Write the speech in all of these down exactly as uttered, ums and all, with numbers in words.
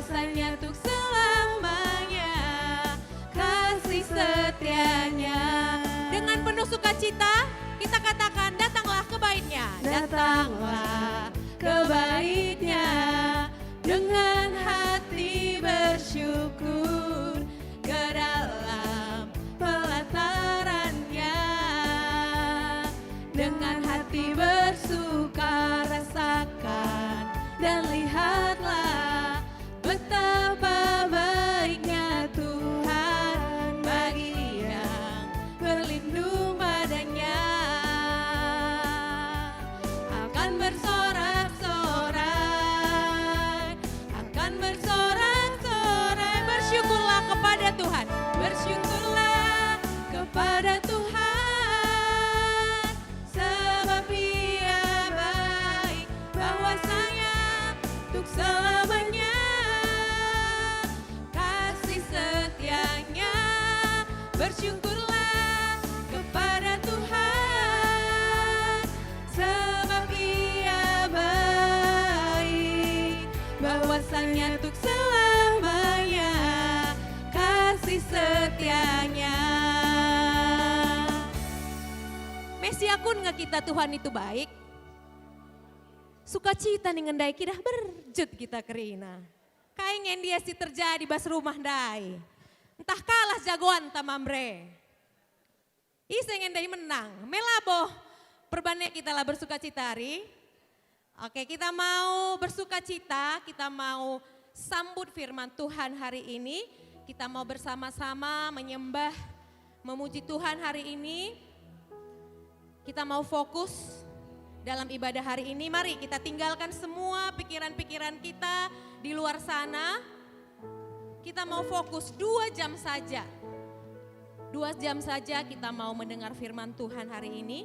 Kuasanya untuk selamanya, kasih setianya. Dengan penuh sukacita, kita katakan, "Datanglah ke bait-Nya." Datanglah ke bait-Nya dengan hati bersyukur ke dalam pelataran-Nya. Dengan hati bersuka rasakan dan lihatlah betapa baiknya Tuhan bagi yang berlindung pada-Nya. Akan bersorak-sorai, akan bersorak-sorai. Bersyukurlah kepada Tuhan. Bersyukurlah kepada Tuhan, sebab Ia baik, bahwasanya untuk selamanya kasih setianya. Bersyukurlah kepada Tuhan, sebab Ia baik, bahwasanya untuk selamanya kasih setianya. Mesiakun nge kita Tuhan itu baik? Sukacita ningen ndai kidah berjut kita kerina. Kai nge ndia si terjadi bas rumah ndai? Ntah kalah jagoanta Mamre? Ise nge ndai menang? Melabo perban e kita la bersukacita ari? Oke, kita mau bersukacita, kita mau sambut firman Tuhan hari ini. Kita mau bersama-sama menyembah, memuji Tuhan hari ini. Kita mau fokus dalam ibadah hari ini. Mari kita tinggalkan semua pikiran-pikiran kita di luar sana. Kita mau fokus dua jam saja. Dua jam saja kita mau mendengar firman Tuhan hari ini.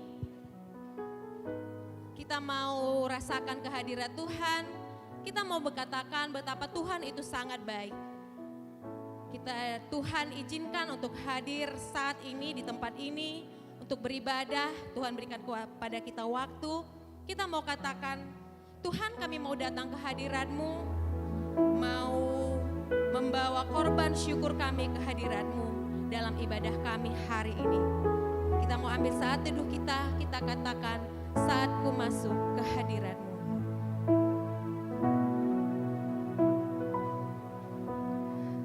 Kita mau rasakan kehadirat Tuhan. Kita mau berkatakan betapa Tuhan itu sangat baik. Kita, Tuhan izinkan untuk hadir saat ini di tempat ini untuk beribadah. Tuhan berikan kepada kita waktu. Kita mau katakan, "Tuhan, kami mau datang ke hadirat-Mu, mau membawa korban syukur kami ke hadirat-Mu dalam ibadah kami hari ini." Kita mau ambil saat teduh kita, kita katakan, "Saatku masuk ke hadirat-Mu."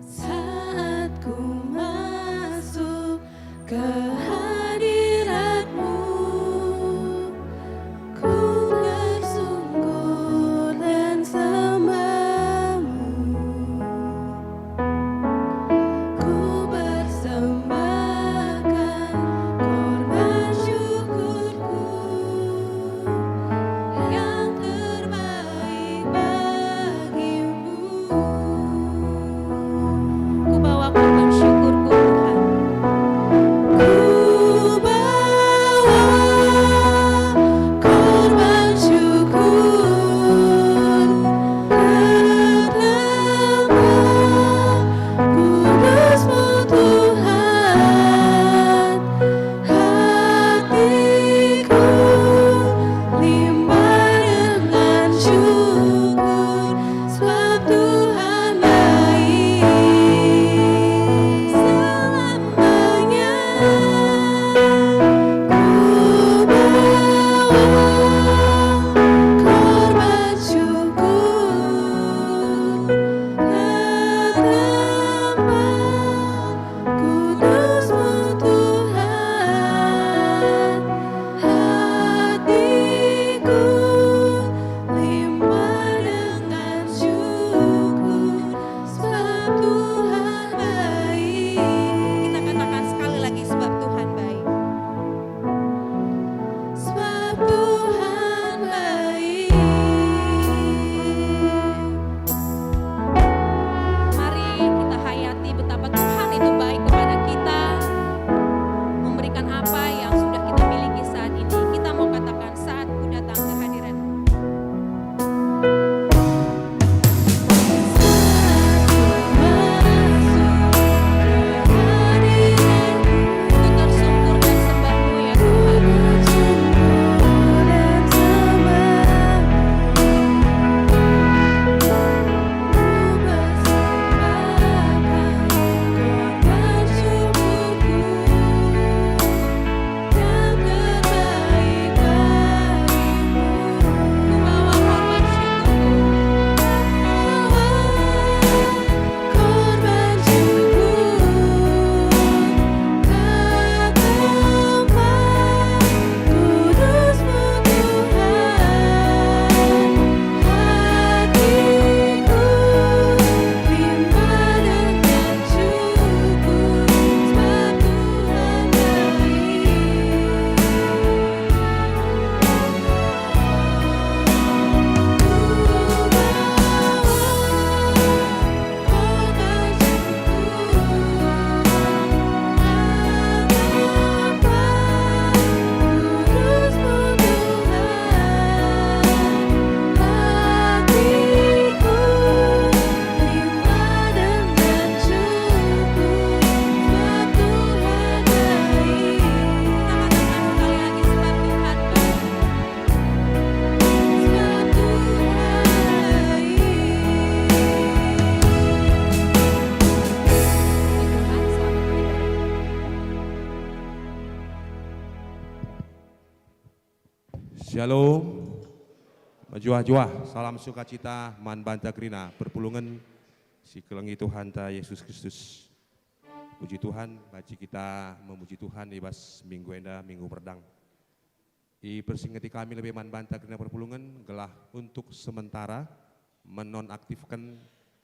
Saat ku masuk ke hadirat-Mu, ku tersungkur dan sembah-Mu. Ku persembahkan korban syukurku yang terbaik bagimu. Ku bawa korban syukurku, Tuhan. Ku bawa korban syukur ke tempat kudus-Mu, Tuhan. Hatiku limpah dengan syukur, sebab Tuhan baik selamanya. Ku bawa korban syukur ke tempat kudus-Mu, Tuhan. Hatiku limpah dengan syukur, sebab Tuhan baik. Kita katakan sekali lagi, "Sebab Tuhan baik." Sebab Tuhan baik. Mari kita hayati betapa Tuhan itu baik kepada kita, memberikan apa yang sudah kita miliki saat ini. Kita mau katakan, "Saatku datang ke hadirat-Mu." Ku tersungkur dan sembah-Mu, ya Tuhan. Shalom. Mejuah-juah, salam sukacita man banta kerina perpulungen si kelengi Tuhanta Yesus Kristus. Puji Tuhan, banci kita memuji Tuhan i bas minggu enda, minggu merdang. Ipersingeti kami lebe man banta kerina perpulungen gelah untuk sementara menonaktifkan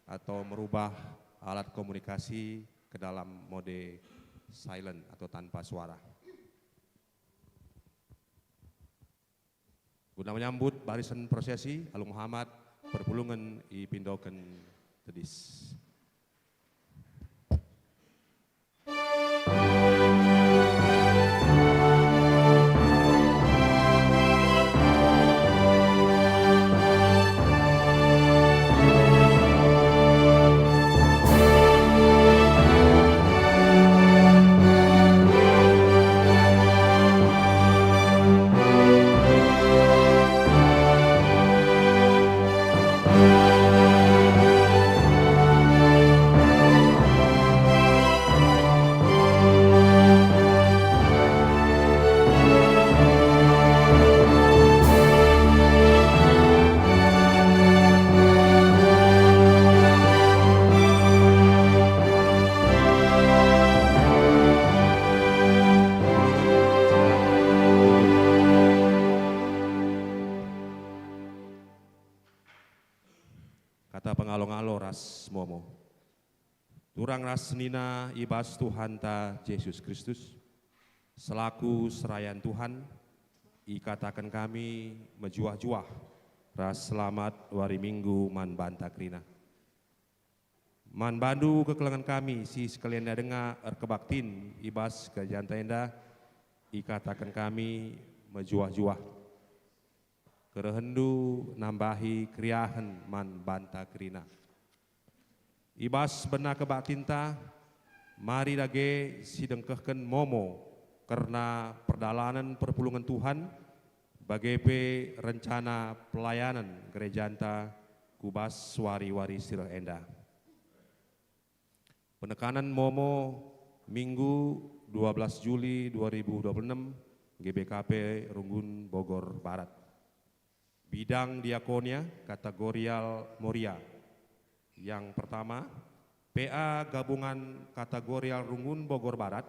atau merubah alat komunikasi ke dalam mode silent atau tanpa suara. Guna menyambut barisan prosesi, alu Muhammad, perpulungen ipindoken tedis. Kata pengalo-ngalo ras momo. Turang ras senina i bas Tuhanta Jesus Kristus, selaku serayan Tuhan, ikataken kami mejuah-juah ras selamat wari Minggu man banta kerina. Man bandu kekelengen kami si sekalian denga erkebaktin i bas gerejanta enda, ikataken kami mejuah-juah. Kerehenndu nambahi keriahen man banta kerina. I bas bena kebaktinta, mari dage sidengkehken momo kerna perdalanen perpulungen Tuhan, bage pe rencana pelayanen gerejanta ku bas wari-wari si reh enda. Penekanen momo Minggu dua belas Juli dua ribu dua puluh enam, G B K P Runggun Bogor Barat. Bidang diakonia kategorial Moria. Yang pertama, P A Gabungan Kategorial Runggun Bogor Barat,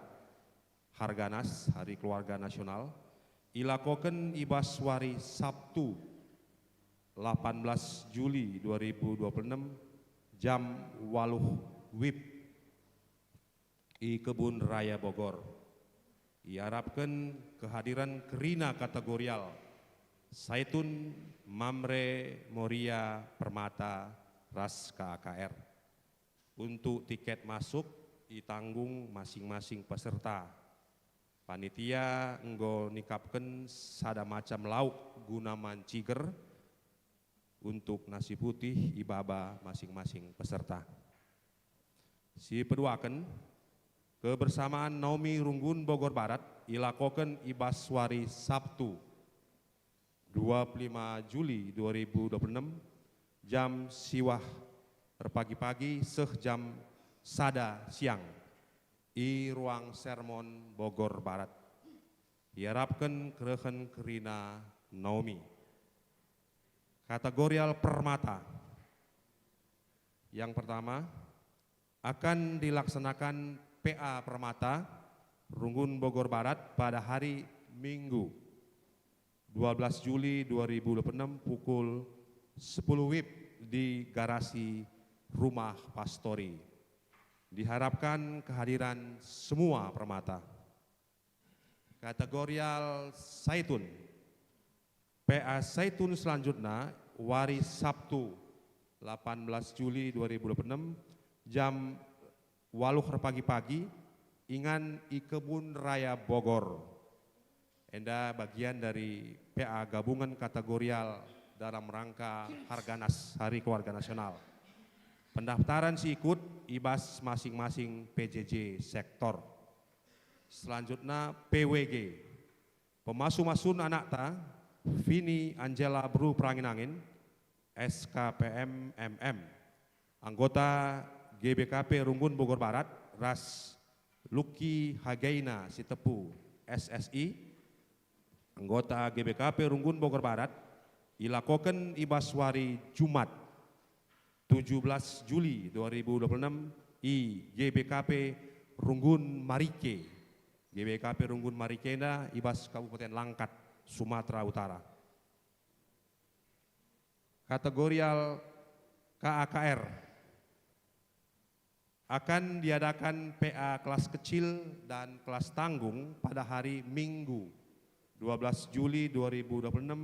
Harganas, Hari Keluarga Nasional, ilakoken i bas wari Sabtu, delapan belas Juli dua ribu dua puluh enam, jam waluh wib i Kebun Raya Bogor. Iarapken kehadiran kerina kategorial Saitun, Mamre, Moria, Permata, ras K A K R. Untuk tiket masuk itanggung masing-masing peserta. Panitia enggo nikapken sada macam lauk guna manciger untuk nasi putih ibaba masing-masing peserta. Si peduaken, kebersamaan Naomi Runggun Bogor Barat ilakoken i bas wari Sabtu, dua puluh lima Juli dua ribu dua puluh enam, jam siwah erpagi-pagi seh jam sada siang, i Ruang Sermon Bogor Barat. Iarapken kerehen kerina Naomi. Kategorial Permata. Yang pertama, akan dilaksanakan P A Permata, Runggun Bogor Barat, pada hari Minggu, dua belas Juli dua ribu dua puluh enam, pukul sepuluh wib di garasi Rumah Pastori. Diharapkan kehadiran semua permata. Kategorial Saitun. P A Saitun selanjutna, wari Sabtu, delapan belas Juli dua ribu dua puluh enam, jam waluh erpagi-pagi, ingan i Kebun Raya Bogor. Enda bagian dari P A Gabungan Kategorial dalam rangka Harganas, Hari Keluarga Nasional. Pendaftaran si ikut i bas masing-masing P J J sektor. Selanjutna, P W G. Pemasu-masun anakta, Vini Angela Beru Perangin-angin, S K P M M M, anggota G B K P Runggun Bogor Barat, ras Luki Hagaina Sitepu, S S I, Anggota G B K P Runggun Bogor Barat ilakoken i bas wari Jumat, tujuh belas Juli dua ribu dua puluh enam, i G B K P Runggun Marike. G B K P Runggun Marike enda i bas Kabupaten Langkat, Sumatera Utara. Kategorial K A K R. Akan diadakan P A kelas kecil dan kelas tanggung pada hari Minggu, dua belas Juli dua ribu dua puluh enam,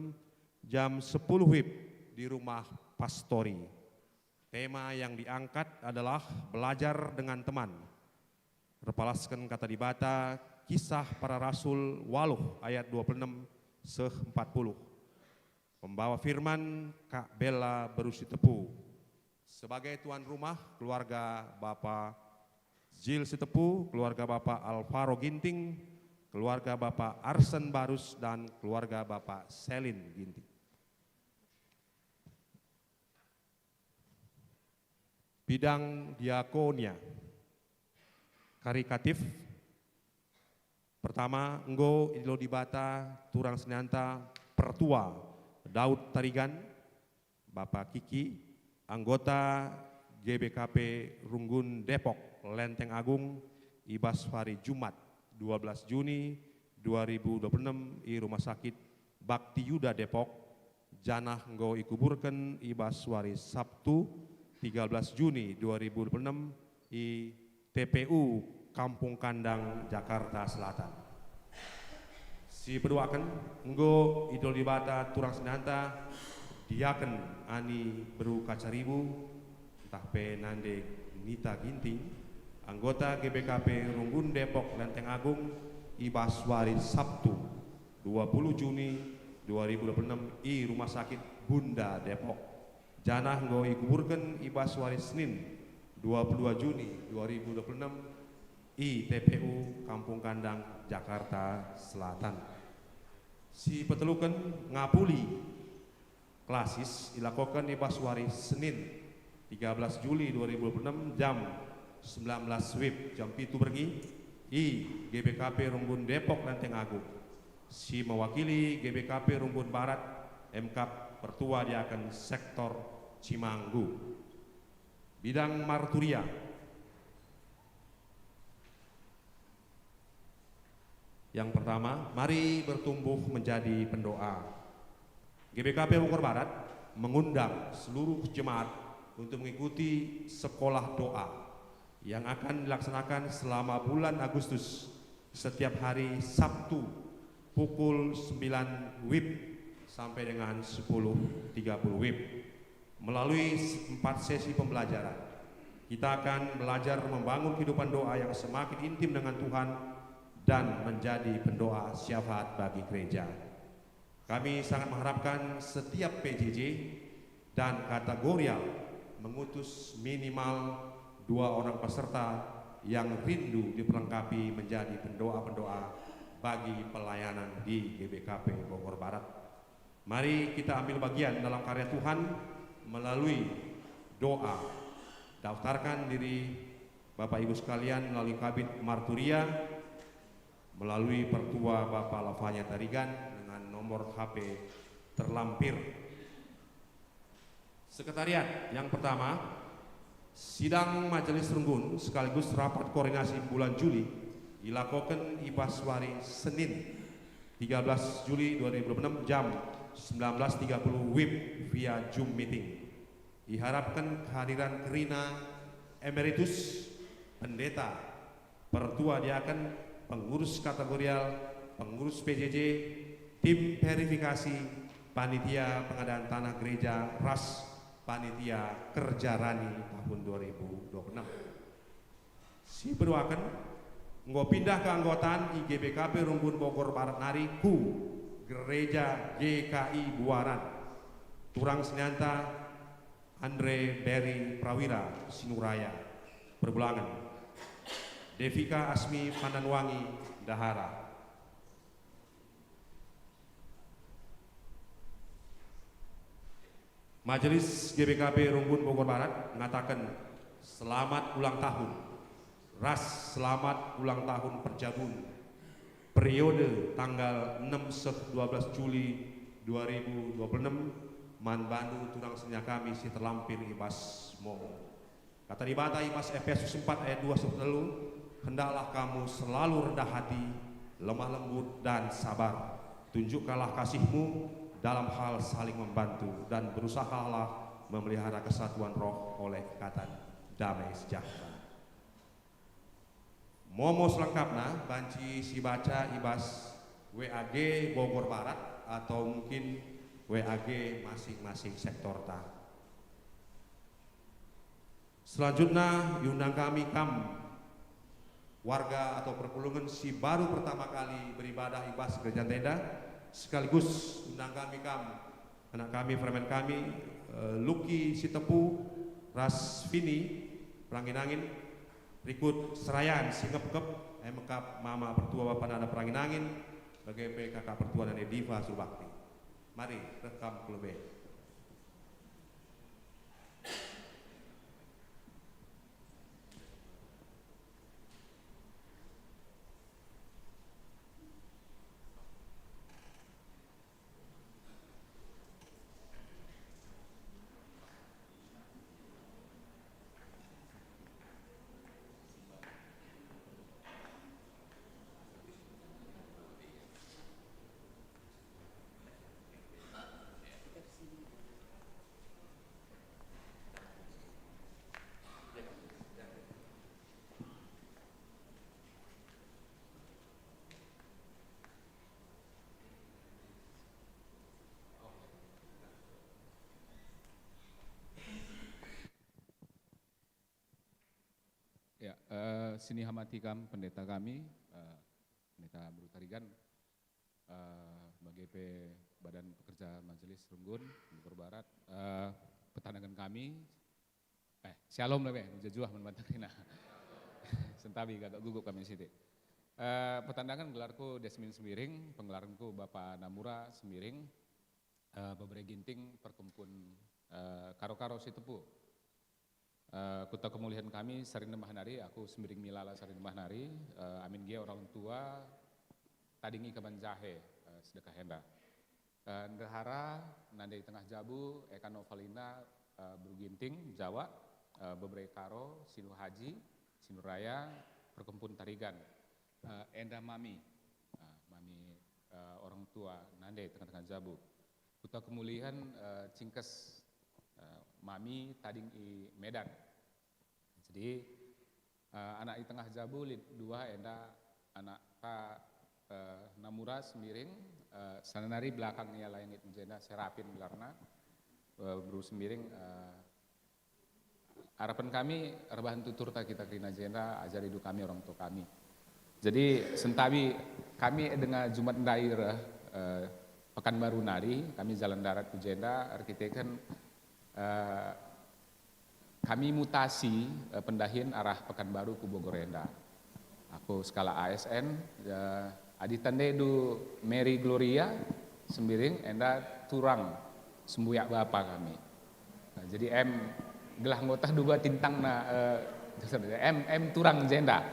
jam sepuluh wib di Rumah Pastori. Tema yang diangkat adalah belajar dengan teman. Erpalasken Kata Dibata, Kisah Para Rasul waluh ayat dua puluh enam seh empat puluh. Pembawa firman, Kak Bella Beru Sitepu. Sebagai tuan rumah, keluarga Bapa Jil Sitepu, keluarga Bapa Alvaro Ginting, keluarga Bapa Arsen Barus, dan keluarga Bapa Selin Ginting. Bidang diakonia. Karikatif. Pertama, enggo idilo Dibata turang senanta Pertua Daud Tarigan, Bapa Kiki, anggota G B K P Runggun Depok, Lenteng Agung, i bas wari Jumat, dua belas Juni dua ribu dua puluh enam, i Rumah Sakit Bakti Yuda Depok, janah enggo ikuburken i bas wari Sabtu, tiga belas Juni dua ribu dua puluh enam, i T P U Kampung Kandang, Jakarta Selatan. Si peduaken, enggo idilo Dibata turang senanta Diaken Ani Beru Kacaribu, ntah pe nande Nita Ginting, anggota G B K P Runggun Depok Lenteng Agung, i bas wari Sabtu, dua puluh Juni dua ribu dua puluh enam, i Rumah Sakit Bunda Depok. Janah enggo ikuburken i bas wari Senin, dua puluh dua Juni dua ribu dua puluh enam, i T P U Kampung Kandang, Jakarta Selatan. Si peteluken, ngapuli klasis ilakoken i bas wari Senin, tiga belas Juli dua ribu dua puluh enam, jam sembilan belas wib, jam pitu berngi, i G B K P Runggun Depok Lenteng Agung. Si mewakili G B K P Runggun Barat, M K P Pertua Diaken Sektor Cimanggu. Bidang marturia. Yang pertama, mari bertumbuh menjadi pendoa. G B K P Bogor Barat mengundang seluruh jemaat untuk mengikuti sekolah doa yang akan dilaksanakan selama bulan Agustus, setiap hari Sabtu pukul sembilan wib sampai dengan sepuluh tiga puluh wib. Melalui s-, empat sesi pembelajaran, kita akan belajar membangun kehidupan doa yang semakin intim dengan Tuhan dan menjadi pendoa syafaat bagi gereja. Kami sangat mengharapkan setiap P J J dan kategorial mengutus minimal dua orang peserta yang rindu diperlengkapi menjadi pendoa-pendoa bagi pelayanan di G B K P Bogor Barat. Mari kita ambil bagian dalam karya Tuhan melalui doa. Daftarkan diri Bapak Ibu sekalian melalui Kabid Marturia, melalui Pertua Bapak Lavanya Tarigan dengan nomor H P terlampir. Sekretariat, yang pertama, sidang Majelis Runggun sekaligus rapat koordinasi bulan Juli ilakoken i bas wari Senin, tiga belas Juli dua ribu dua puluh enam, jam sembilan belas tiga puluh wib via Zoom meeting. Iharapken kehadiran kerina emeritus, pendeta, pertua diaken, pengurus kategorial, pengurus P J J, tim verifikasi, panitia pengadaan tanah gereja, ras panitia kerja rani tahun dua ribu dua puluh enam. Si peduaken, enggo pindah keanggotaan i G B K P Runggun Bogor Barat nari ku Gereja G K I Buaran. Turang senanta, Andre Berry Prawira, Sinuraya, Perbulangen. Devika Asmi Pandanwangi, Dahara. Majelis G B K P Runggun Bogor Barat ngataken selamat ulang tahun, ras selamat ulang tahun perjabun. periode tanggal enam seh dua belas Juli dua ribu dua puluh enam, man bandu turang senina kami si terlampir i bas Momo. Kata Dibata i bas Epesus empat ayat dua sampai telu, "Hendaklah kamu selalu rendah hati, lemah lembut, dan sabar. Tunjukkanlah kasihmu dalam hal saling membantu, dan berusahalah memelihara kesatuan roh oleh ikatan damai sejahtera." Momo selengkapna banci sibaca i bas W A G Bogor Barat atau mungkin W A G masing-masing sektorta. Selanjutna, iundang kami kam, warga atau perpulungen si baru pertama kali beribadah i bas gereja enda, sekaligus undang kami kam, anak kami, permen kami, eh, Luki Sitepu ras Vini Perangin-angin, rikut Serayan si ngepkep, eh, mekap mama pertua bapa nada Perangin-angin, bage pe kakak pertua nande Diva Surbakti. Mari, reh kam ku lebe. Ya, eh, sini hamati kam pendeta kami, eh, Pendeta Beru Tarigan, eh, bage pe Badan Pekerja Majelis Runggun Bogor Barat, eh, petandangen kami, eh, Shalom lebe, mejuah-juah man banta kerina. Sentabi gagak gugup kami sitik. Eh, petandangen, gelarku Desmin Sembiring, penggelarku Bapa Namura Sembiring, eh, bebere Ginting, perkempun, eh, Karo-Karo Sitepu. Eh, kuta kemulihan kami, Sari Nembah nari, aku Sembiring Milala Sari Nembah nari, eh, amin gia orang tua tadingi kaban jahe, eh, sedekah enda. Eh, ndehara nande i tengah jabu, Eka Novalina, eh, Beru Ginting, Jawa, eh, bebere Karo, Sinu Haji, Sinu Raya, perkempun Tarigan. Eh, enda mami, eh, mami, eh, orang tua nande tengah-tengah jabu. Kuta kemulihan, eh, Cingkes, eh, mami tading i Medan. Jadi, eh, anak i tengah jabu lit dua enda anakta, eh, Namura Sembiring, eh, sana nari belakang ia langit jenda Serapin gelarna, eh, Beru Sembiring, eh, Arapen kami erbahan tuturta kita kerina jenda, ajari du kami orang tua kami. Jadi, sentabi kami denga Jumat ndai reh, eh, Pekanbaru nari, kami jalan darat ku jenda, erkiteken, eh, kami mutasi, eh, pendahin arah Pekanbaru ku Bogor enda. Aku sekalak A S N, eh, adi tandedu Mary Gloria Sembiring enda turang sembuyak bapa kami. Nah, jadi em gelah nggotah duga tintangna, eh, em, em turang jenda.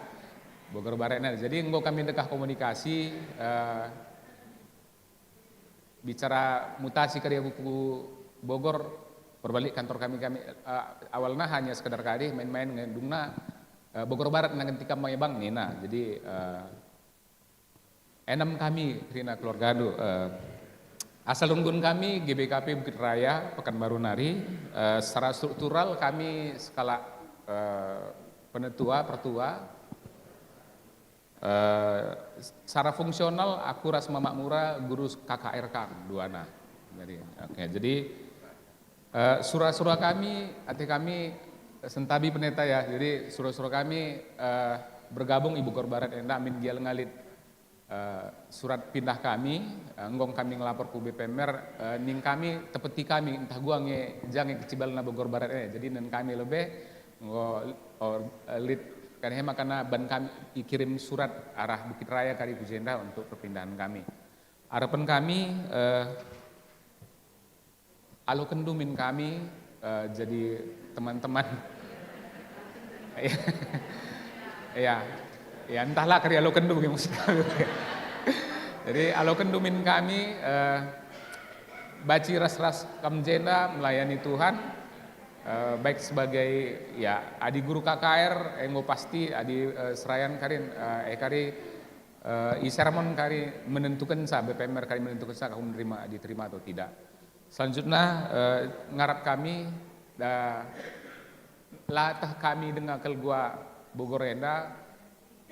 Bogor Barat enda. Jadi enggo kami dekah komunikasi, eh, bicara mutasi kari aku ku Bogor, perbalik kantor kami, kami, eh, awalna hanya sekedar kari main-main, ngedungna, eh, Bogor Barat nangkenti kam mai bang nina. Jadi, eh, enem kami kerina keluargandu, eh, asal runggun kami G B K P Bukit Raya, Pekanbaru nari, eh, secara struktural kami sekalak, eh, penetua, pertua, Eh, secara fungsional aku ras Mamak Mura guru K K R kang duana. Jadi, oke, jadi, eh, sura-sura kami, ate kami sentabi pendeta ya. Jadi sura-sura kami, eh, bergabung i Bogor Barat enda min gia lenga lit, eh, surat pindah kami, eh, enggong kami ngelapor ku B P M R, eh, ning kami tepeti kami ntah gua nge jange kecibalna Bogor Barat enda. Jadi nen kami lebe enggo, oh, eh, lit, kan hema karena ban kami ikirim surat arah Bukit Raya kari ku jenda untuk perpindahan kami. Arapen kami, eh, aloken du min kami, eh, jadi teman-teman. Iya. Iya. Ya, entahlah kari aloken du maksud kami. Jadi, aloken dumin kami, eh, banci ras-ras kam jenda melayani Tuhan, eh, baik sebagai, ya, adi guru K K R, enggo pasti adi, eh, serayan kari, eh, eh, kari, eh, i sermon kari menentukenca, B P M R kari menentukenca aku menerima, diterima atau tidak. Selanjutnya, eh, ngarap kami, eh, la teh kami denga kal gua Bogor enda,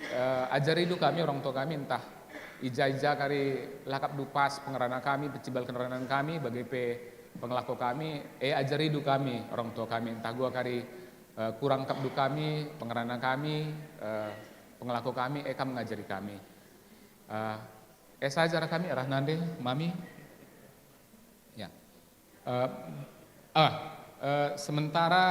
eh, ajarindu kami, orang tua kami, ntah ija-ija kari la kap du pas pengerana kami, pecibalken ranan kami, bage pe pengelako kami, eh, ajarindu kami, orang tua kami, ntah gua kari, eh, kurang kap du kami, pengerana kami, eh, pengelako kami, eh, kam ngajari kami. Eh, eh, saja arah kami, arah nande, mami. Ya. Eh, ah, eh, sementara,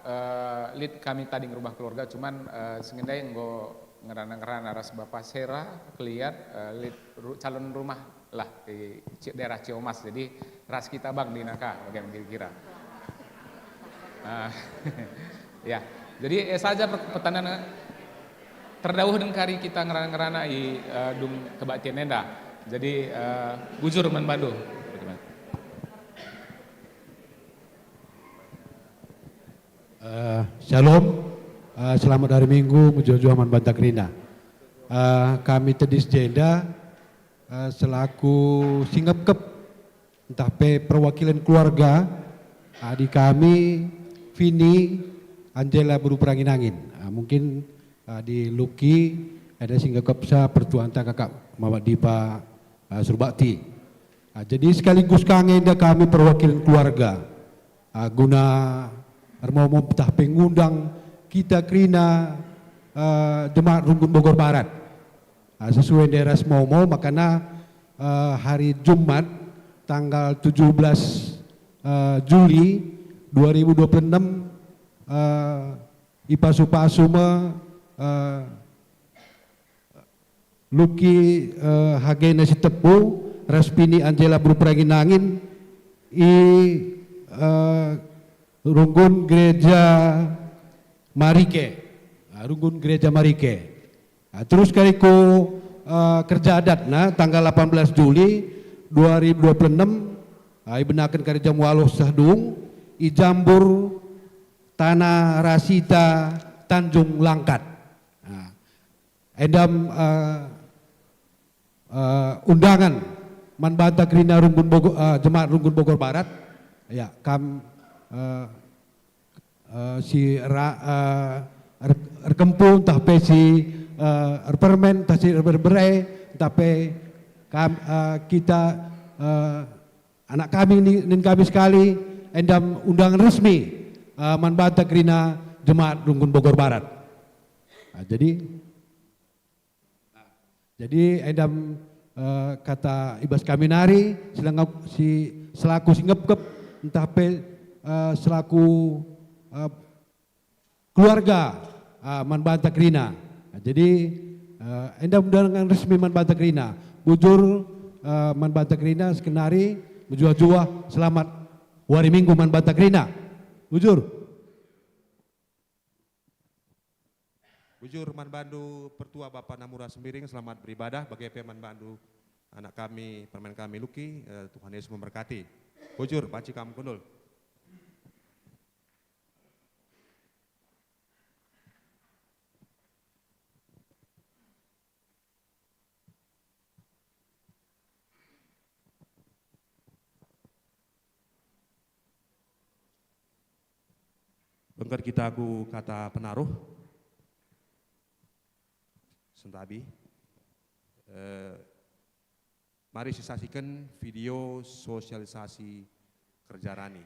eh, lit kami tading rumah keluarga, cuman, eh, sengendai enggo ngerana-ngerana ras Bapa Sera, keliat, eh, lit ru-, calon rumah lah di Ci-, daerah Ciomas. Jadi ras kita bang di naka, bagaimana kira-kira? Ah, ya. Jadi, eh, saja per-, pertanyaan terdauh dengkari kita ngerana-ngerana i, eh, dung kebaktian enda. Jadi, eh, bujur man bandu. Eh, Shalom. Eh, selamat hari Minggu, mejuah-juah man banta kerina. Eh, kami tedis jenda, eh, selaku singepkep ntah pe perwakilan keluarga, adi kami, Vini, Angela beru perangin-angin. Ah, mungkin, ah, di Luki, ada singepkepsa pertuanta kakak Mamat Dipa, ah, Surbakti. Ah, jadi sekaligus ka nge enda kami perwakilan keluarga, ah, guna ermomo ntah pe ngundang kita kerina, ah, jemaat Runggun Bogor Barat. Ah, sesuai daerah Semomo, makana, eh, hari Jumat tanggal tujuh belas, eh, Juli dua ribu dua puluh enam, eh, ipasu-pasu me, eh, Luki, eh, Hagena Sitepu, ras Vini Angela beru perangin-angin i, eh, Runggun Gereja Marike. Ah, Runggun Gereja Marike. Ah, terus kari ku, eh, kerja adatna tanggal delapan belas Juli dua ribu dua puluh enam, ah, ibenaken kari jam waluh seh dung i Jambur, Tanah Rasita, Tanjung Langkat. Ah, enda, eh, eh, undangan man banta kerina Runggun Bogor, eh, jemaat Runggun Bogor Barat. Ya, kam, eh, eh, si ra-, eh, er-, erkempu, ntah pe si, eh, erpermen, ntah si erbere-bere, ntah pe kam-, eh, kita, eh, anak kami ni-, nin kami sekali, enda undangan resmi, eh, man banta kerina jemaat Runggun Bogor Barat. Nah, jadi, Jadi, enda, eh, kata i bas kami nari, selengap si, selaku singepkep, ntah pe, eh, selaku, eh, keluarga, eh, man banta kerina. Nah, jadi, eh, enda undangan resmi man banta kerina. Bujur, eh, man banta kerina, sekenari, mejuah-juah, selamat wari Minggu man banta kerina. Bujur. Bujur man bandu pertua Bapa Namura Sembiring, selamat beribadah, bage pe man bandu anak kami, permen kami Luki, eh, Tuhan Yesus memberkati. Bujur, banci kam kundul. Bengket kita ku kata penaruh. Sentabi. Eh, mari sisaksiken video sosialisasi kerja rani.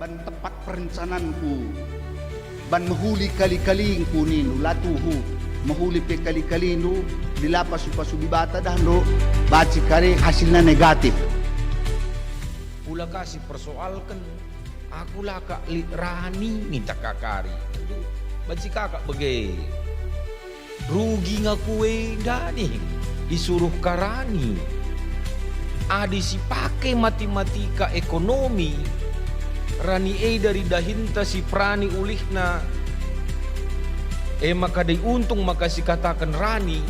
Ban tepat perencananku, ban mehuli kali-kalingku nindu, la tuhu, mehuli pe kali-kalindu, dilapa pasu-pasu Dibata dah ndo banci kari hasilna negatif. Pula ka si persoalken, aku la kak lit rani ninta kakari. Banci kakak bage. Rugi ngaku e ndai, isuruh ka rani. Adi sipake matematika ekonomi, rani e dari dahinta si perani ulihna, e maka dai untung maka sikataken rani,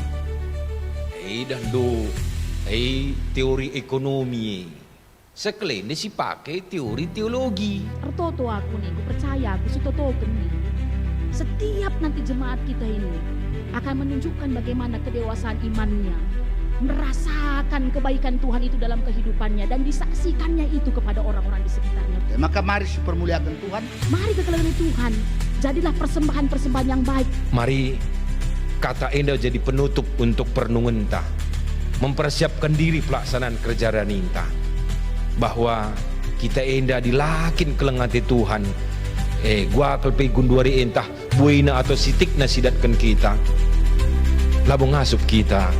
e dah ndo, e teori ekonomi e. Sekelende sipake teori teologi. Ertoto aku nih, kupercaya aku sitotoken nih. Setiap nanti jemaat kita ini akan menunjukkan bagaimana kedewasaan imannya, merasakan kebaikan Tuhan itu dalam kehidupannya, dan disaksikannya itu kepada orang-orang di sekitarnya. Maka mari sipermuliaken Tuhan. Mari kekelengen Tuhan, jadilah persembahan-persembahan yang baik. Mari kata enda jadi penutup untuk perenungenta, mempersiapken diri pelaksanaan kerja raninta, bahwa kita enda dilakin keleng ate Tuhan, eh, guakel pe genduari e ntah buena atau sitikna sidatken kita, labo ngasup kita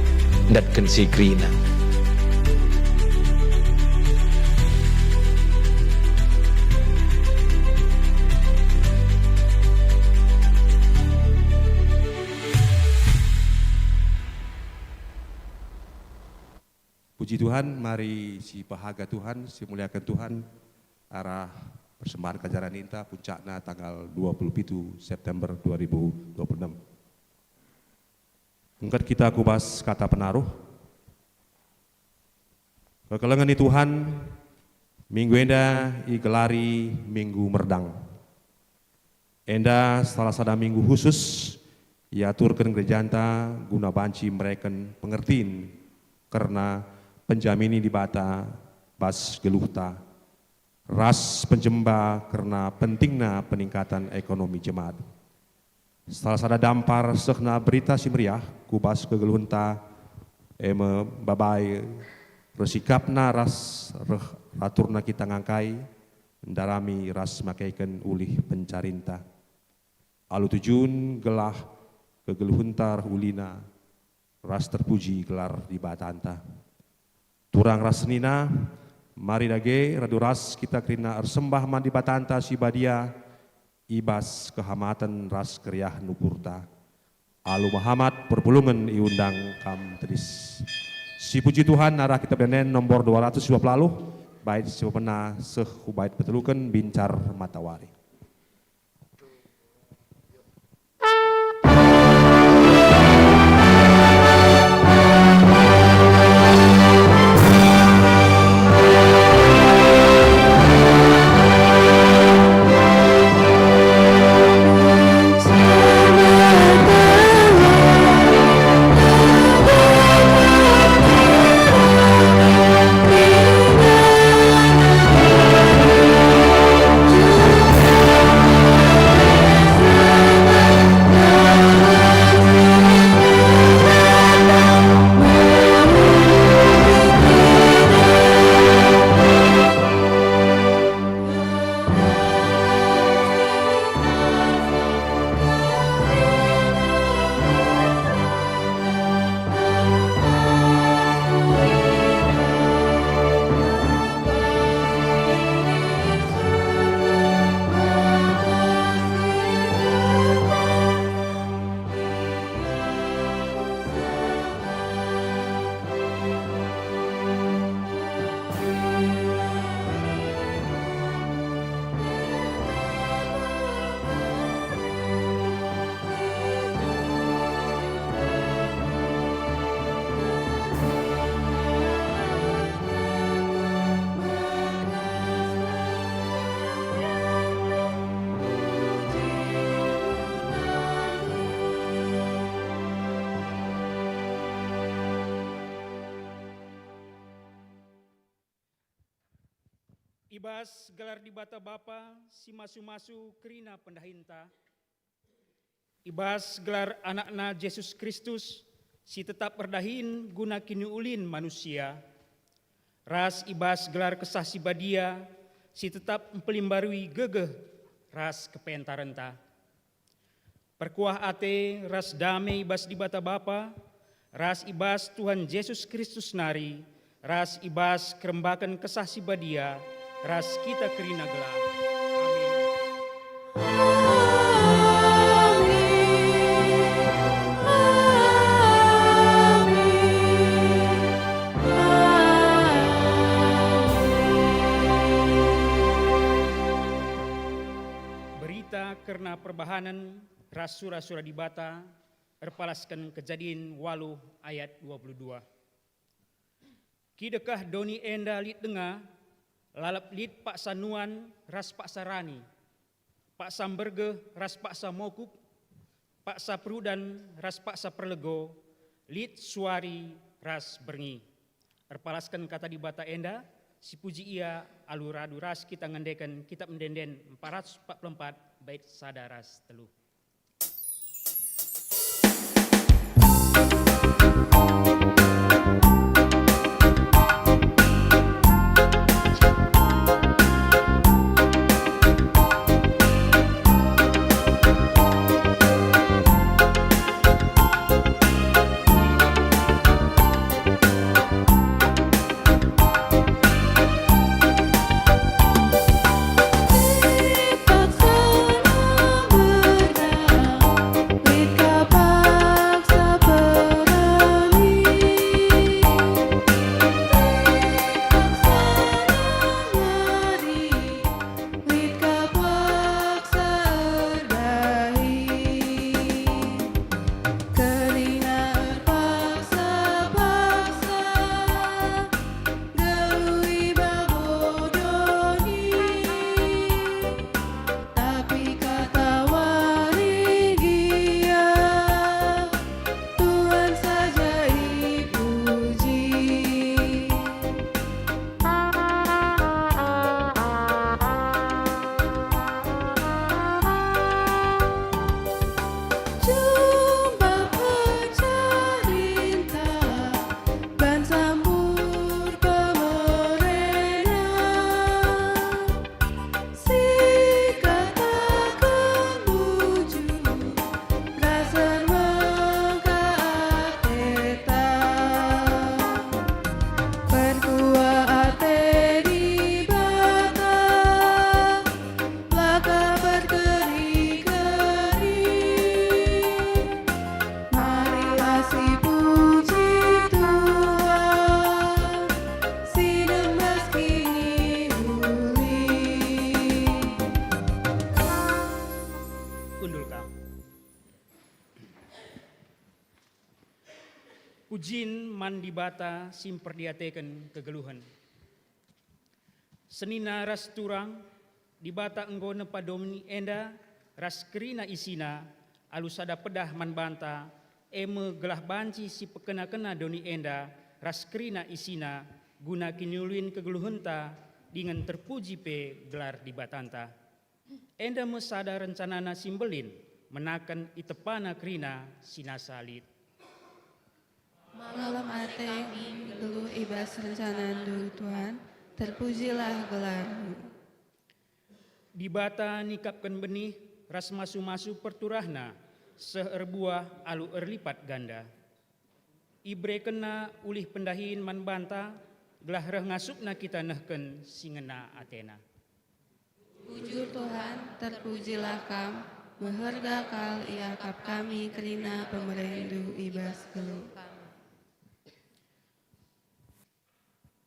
ndatken si kerina. Puji Tuhan, mari sipehaga Tuhan, simuliaken Tuhan, arah persembahan kerja raninta, puncakna tanggal dua puluh pitu September dua ribu dua puluh enam. Engket kita ku bas kata penaruh. Kekelengen ni Tuhan, minggu enda igelari Minggu Merdang. Enda salah sada minggu khusus iaturken gerejanta guna banci mereken pengertin kerna penjamini Dibata bas geluhta, ras penjemba kerna pentingna peningkatan ekonomi jemaat. Salah sada dampar sehna Berita Si Meriah ku bas kegeluhenta, e me babai reh sikapna ras reh aturna kita ngangkai, ndarami ras makeken ulih pencarinta. Alu tujun gelah kegeluhenta reh ulina, ras terpuji gelar Dibatanta. Turang ras senina, mari dage radu ras kita kerina ersembah man Dibatanta si Badia i bas kehamaten ras keriahen ukurta. Alu mehamat perpulungen iundang kam tedis. Sipuji Tuhan, arah kitab Ende-enden nombor dua ratus dua puluh, bait si pepena seh ku bait peteluken bincar matawari. I bas gelar Dibata Bapa si masu-masu kerina pendahinta, i bas gelar Anakna Jesus Kristus si tetap erdahin guna kiniulin manusia, ras i bas gelar Kesah Si Badia si tetap mpelimbarui gegeh ras kepentarenta. Perkuah ate ras dame i bas Dibata Bapa, ras i bas Tuhan Jesus Kristus nari, ras i bas kerembaken Kesah Si Badia, ras kita kerina gelah. Amin. Berita kerna perbahanen ras sura-sura Dibata erpalasken Kejadin waluh ayat dua puluh dua. Kidekah doni enda lit denga, lalap lit paksa nuan ras paksa rani, paksa mbergeh ras paksa mokup, paksa perudan ras paksa perlego, lit suari ras berngi. Erpalasken kata Dibata enda, sipuji ia alu radu ras kita ngendeken Kitap Ende-enden empat ratus empat puluh empat bait sada ras telu. Lit ka paksa erdahin, kerina erpaksa-paksa, geluh i babo doni. Tapi katawari gia, Tuhan saja ipuji. Jumpa pejarinta ban sambur pemerena. Sikataken bujur ras ermegah ateta. Perkuah ate Dibata, la ka berkeri-keri. Marilah sipuji Tuhan, si nembas kini uli. Kundul kam. Pujin man Dibata si mperdiateken kegeluhen. Senina ras turang, Dibata enggo nepa doni enda ras kerina isina alu sada pedah man banta, e me gelah banci sipekena-kena doni enda ras kerina isina guna kiniulin kegeluhenta dingen terpuji pe gelar Dibatanta. Enda me sada rencanana si mbelin, menaken itepana kerina si nasa lit. Malem ate kami geluh i bas rencanandu, Tuhan, terpujilah gelarmu. Dibata nikapken benih ras masu-masu perturahNa seh erbuah alu erlipat ganda. IberekenNa ulih pendahin man banta, gelah reh ngasupna kita nehken si ngena ateNa. Bujur Tuhan, terpujilah Kam, meherga kal iakap kami kerina pemerendu i bas geluh kami.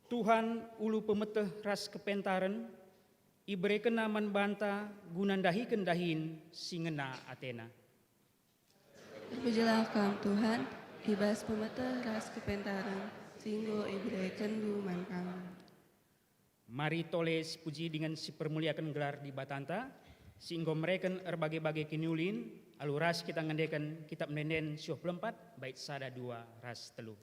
Tuhan ulu pemeteh ras kepentaren, iberekenNa man banta guna ndahiken dahin si ngena ateNa. Terpujilah Kam, Tuhan, i bas pemeteh ras kepentaren si enggo iberekenNdu man kami. Mari tole sipuji dingen sipermuliaken gelar Dibatanta, si enggo mereken erbage-bage kiniulin, alu ras kita ngendeken Kitap Ende-enden siwah puluh empat, bait sada, dua, ras telu.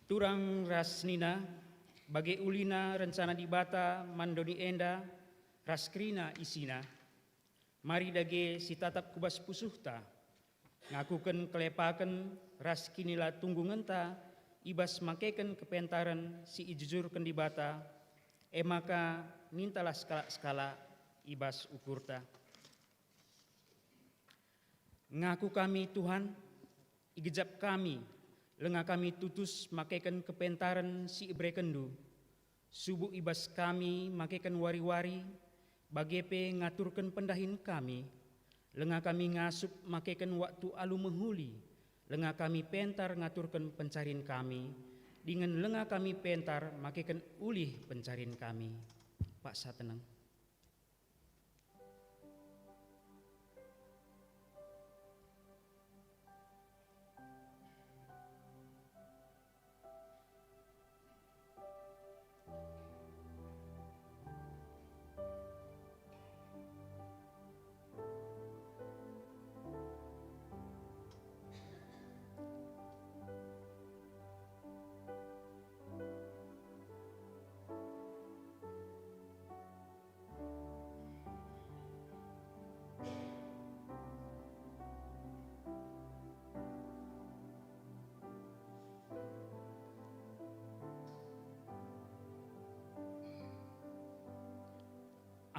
Turang ras senina, bage ulina rencana Dibata man doni enda ras kerina isina. Mari dage sitatap ku bas pusuhta, ngakuken kelepaken ras kinilatunggungenta i bas makeken kepentaren si ijujurken Dibata, e maka nintalah sekalak-sekalak i bas ukurta. Ngaku kami, Tuhan, igejap kami, langa kami tutus makeken kepentaren si iberekenNdu. Subuk i bas kami makeken wari-wari, bage pe ngaturken pendahin kami. Langa kami ngasup makeken waktu alu mehuli, langa kami pentar ngaturken pencarin kami, dingen langa kami pentar makeken ulih pencarin kami. Paksa teneng.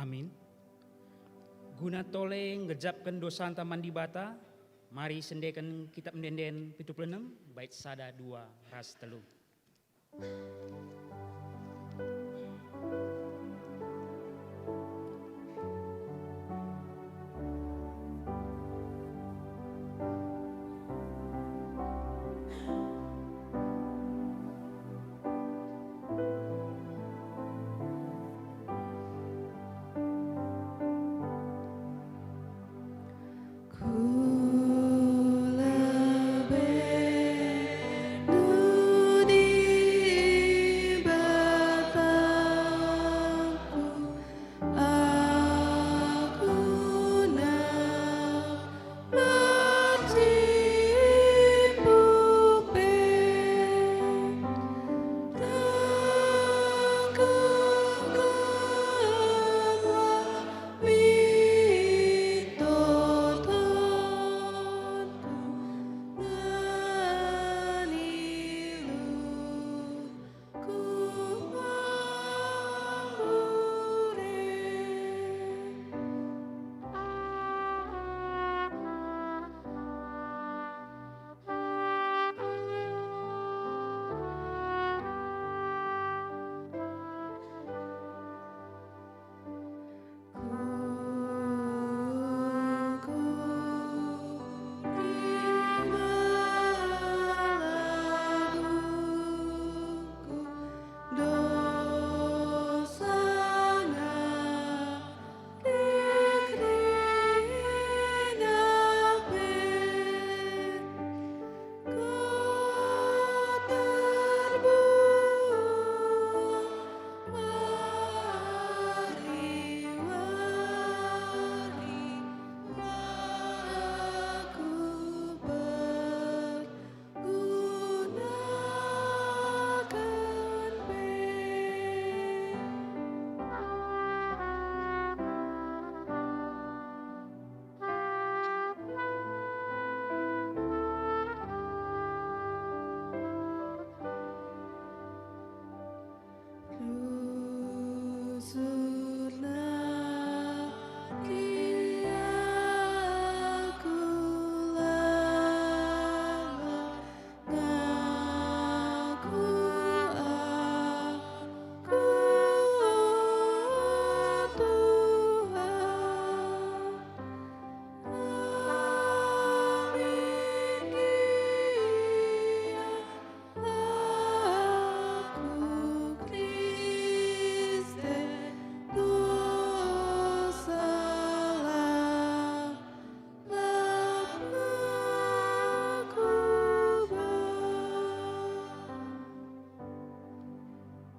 Amin. Guna tole ngejapken dosanta man Dibata, mari sendeken Kitap Ende-enden pitu puluh enem, bait sada, dua, ras telu.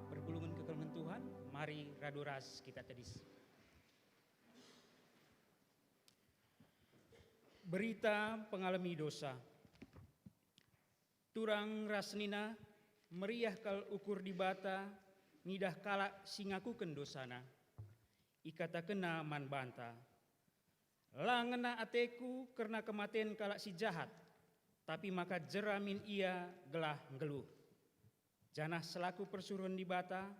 Perpulungen kekelengen Tuhan, mari radu ras kita tedis. Berita pengalemi dosa. Turang ras senina, Meriah kal ukur Dibata ngidah kalak si ngakuken dosana. IkatakenNa man banta, "La ngena ateKu kerna kematen kalak si jahat, tapi maka jera min ia gelah nggeluh." Janah selaku persuruhen Dibata,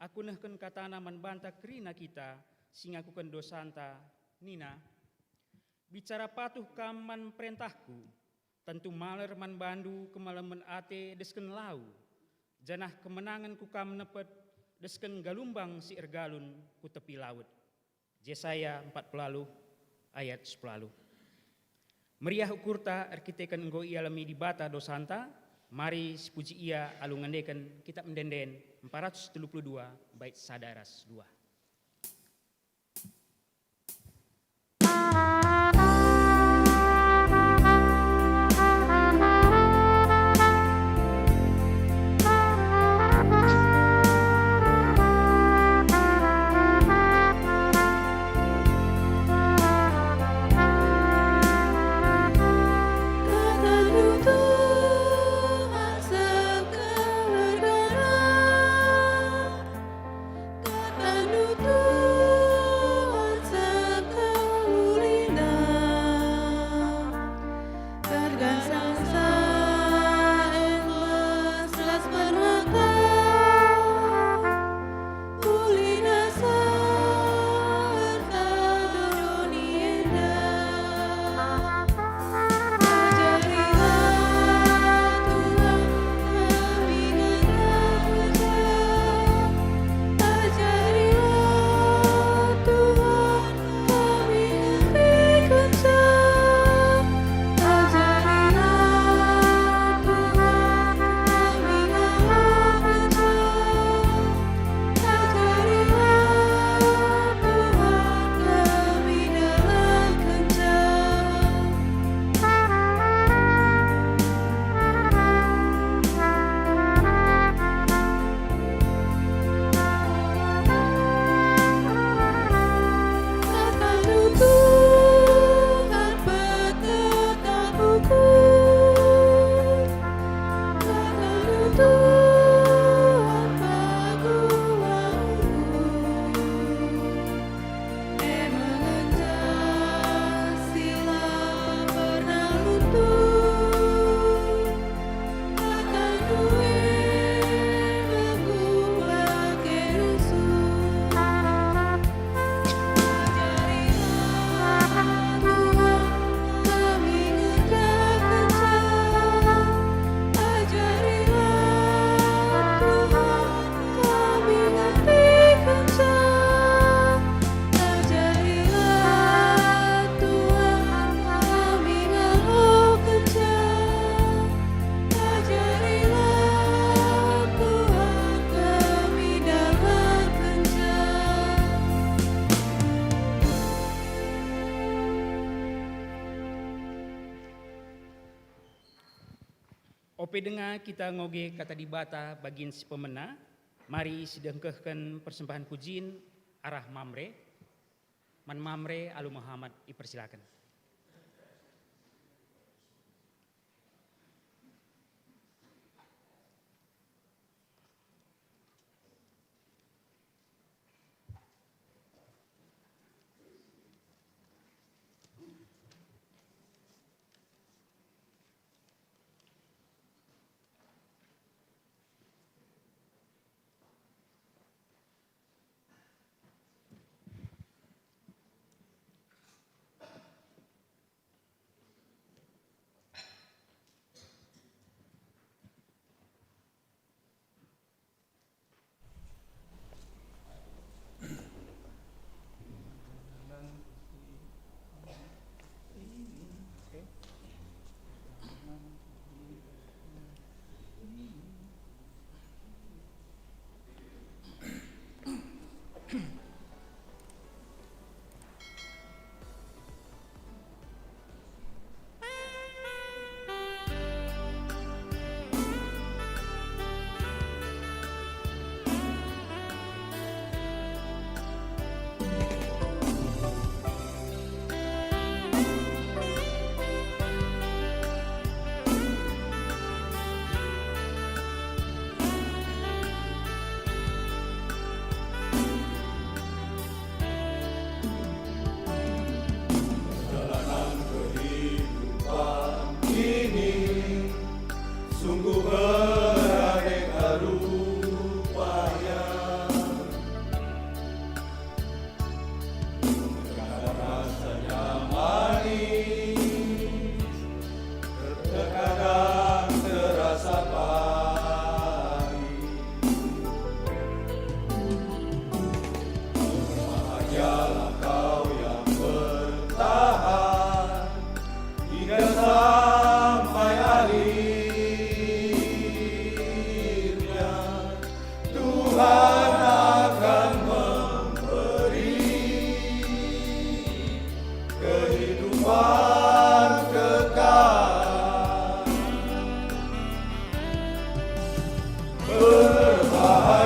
aku nehken kataNa man banta kerina kita si ngakuken dosanta, nina, "Bicara patuh kam man perentahKu, tentu maler man bandu kemalemen ate desken lau, janah kemenangen ku kam nepet desken galumbang si ergalun ku tepi lawet." Jesaya empat puluh ayat sepuluh. Meriah ukurta erkiteken enggo ialemi Dibata dosanta, mari sipuji Ia alu ngendeken Kitap Ende-enden empat ratus telu puluh dua bait sada ras dua. Ope denga kita ngoge Kata Dibata bagin si pemena, mari sidengkehken persembahen pujin arah Mamre. Man Mamre alu Muhammad ipersilaken.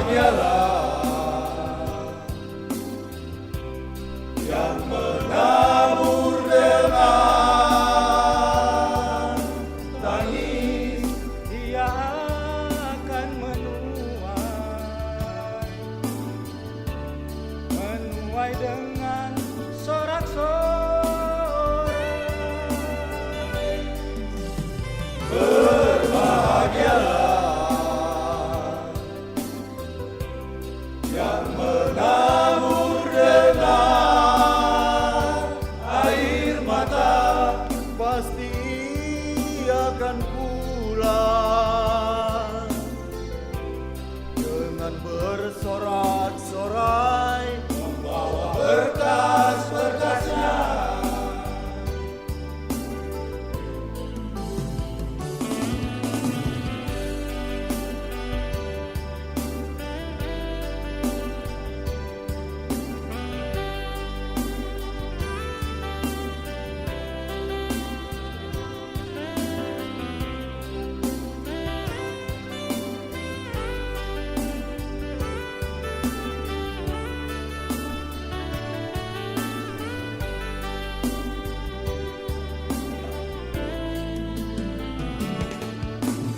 Dialah yang menabur dengan tangis, Dia akan menuai, menuai dengan sorak-sorai. Berbahagialah yang menabur dengan air mata, pasti ia akan pulang dengan bersorak-sorai, membawa berkas-berkasnya.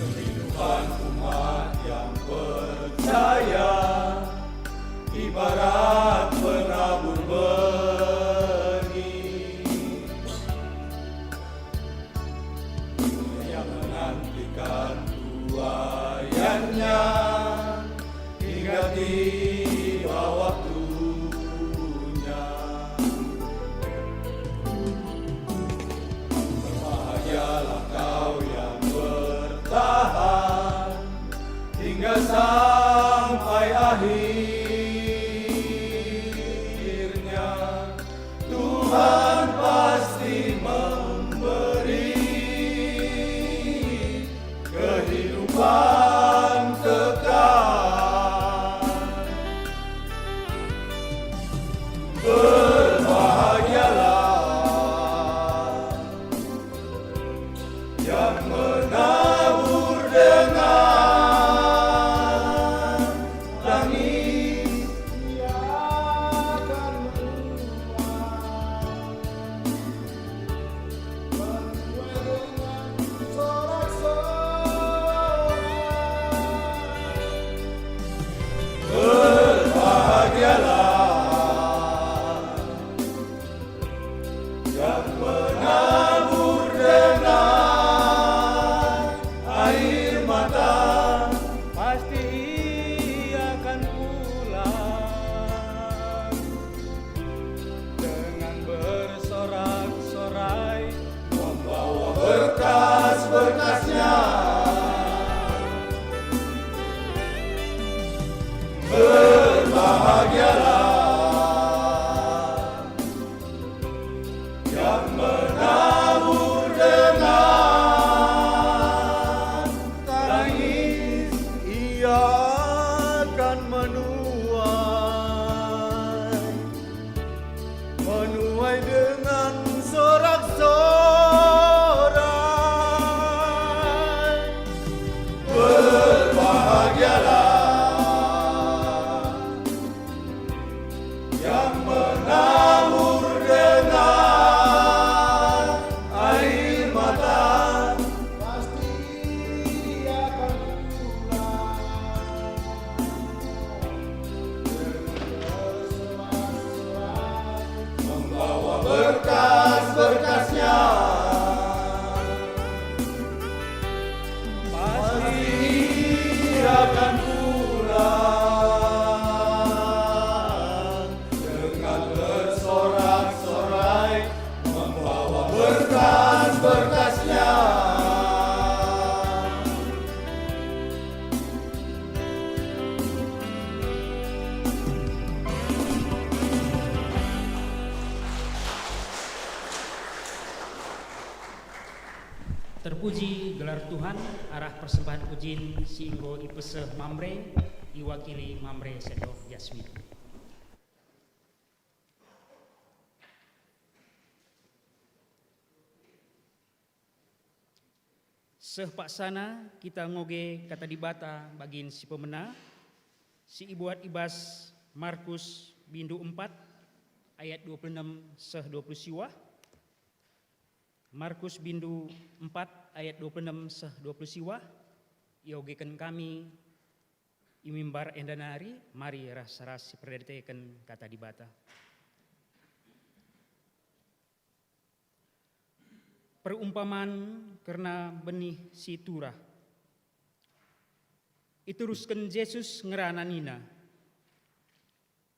Kehidupan umat yang percaya ibarat penabur benih yang menantikan tuaiannya hingga tiba waktunya. Berbahagialah kau yang bertahan hingga sampai akhirnya. Tuhan pasti memberi kehidupan kekal. Berbahagialah yang menabur dengan tangis, ia akan menuai, menuai dengan sorak-sorai. Berbahagialah yang menabur dengan air mata, pasti ia akan pulang dengan bersorak-sorai, membawa berkas-berkasnya. Berbahagialah yang menabur dengan tangis, ia akan menuai, menuai dengan sorak-sorai. Berbahagialah yang menabur dengan air mata, pasti ia akan pulang dengan bersorak-sorai, membawa berkas-berkasnya. Pasti ia akan pulang dengan bersorak-sorai, membawa berkas-berkasnya. Terpuji gelar Tuhan, arah persembahan pujin si enggo ipeseh Mamre, iwakili Mamre Sendok Jasmine. Seh paksana kita ngoge Kata Dibata bagin si pemena, Si ibuat i bas Markus bindu empat ayat dua puluh enam seh dua puluh siwah. Markus bindu empat ayat dua puluh enam seh dua puluh siwah. Iogeken kami i mimbar enda nari, mari ras-ras siperdiateken Kata Dibata. Perumpaman kerna benih si turah. Iterusken Jesus ngerana nina,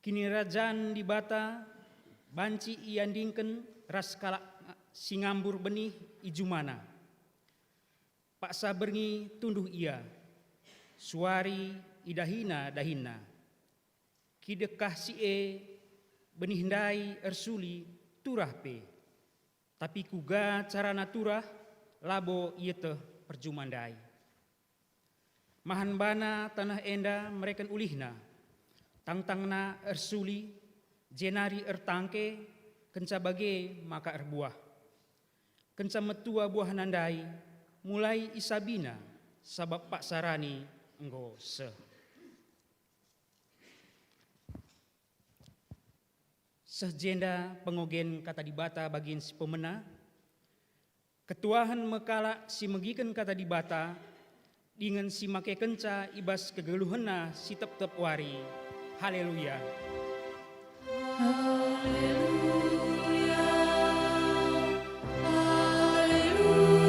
"Kinirajan Dibata banci iandingken ras kalak si ngambur benih i jumana. Paksa berngi tunduh ia, suari idahina dahinna. Kidekah si e, benih ndai ersuli turah pe. Tapi kuga carana turah, labo ieteh perjuma ndai. Mahan bana taneh enda mereken ulihna, tangtangna ersuli, jenari ertangke, kenca bage maka erbuah. Kenca metua buahna ndai, mulai isabina, sabap paksa rani enggo seh." Seh jenda pengogen Kata Dibata bagin si pemena. Ketuahen me kalak si megiken Kata Dibata, dingen si makekenca i bas kegeluhenna si tep-tep wari. Haleluya! Haleluya, haleluya, haleluya.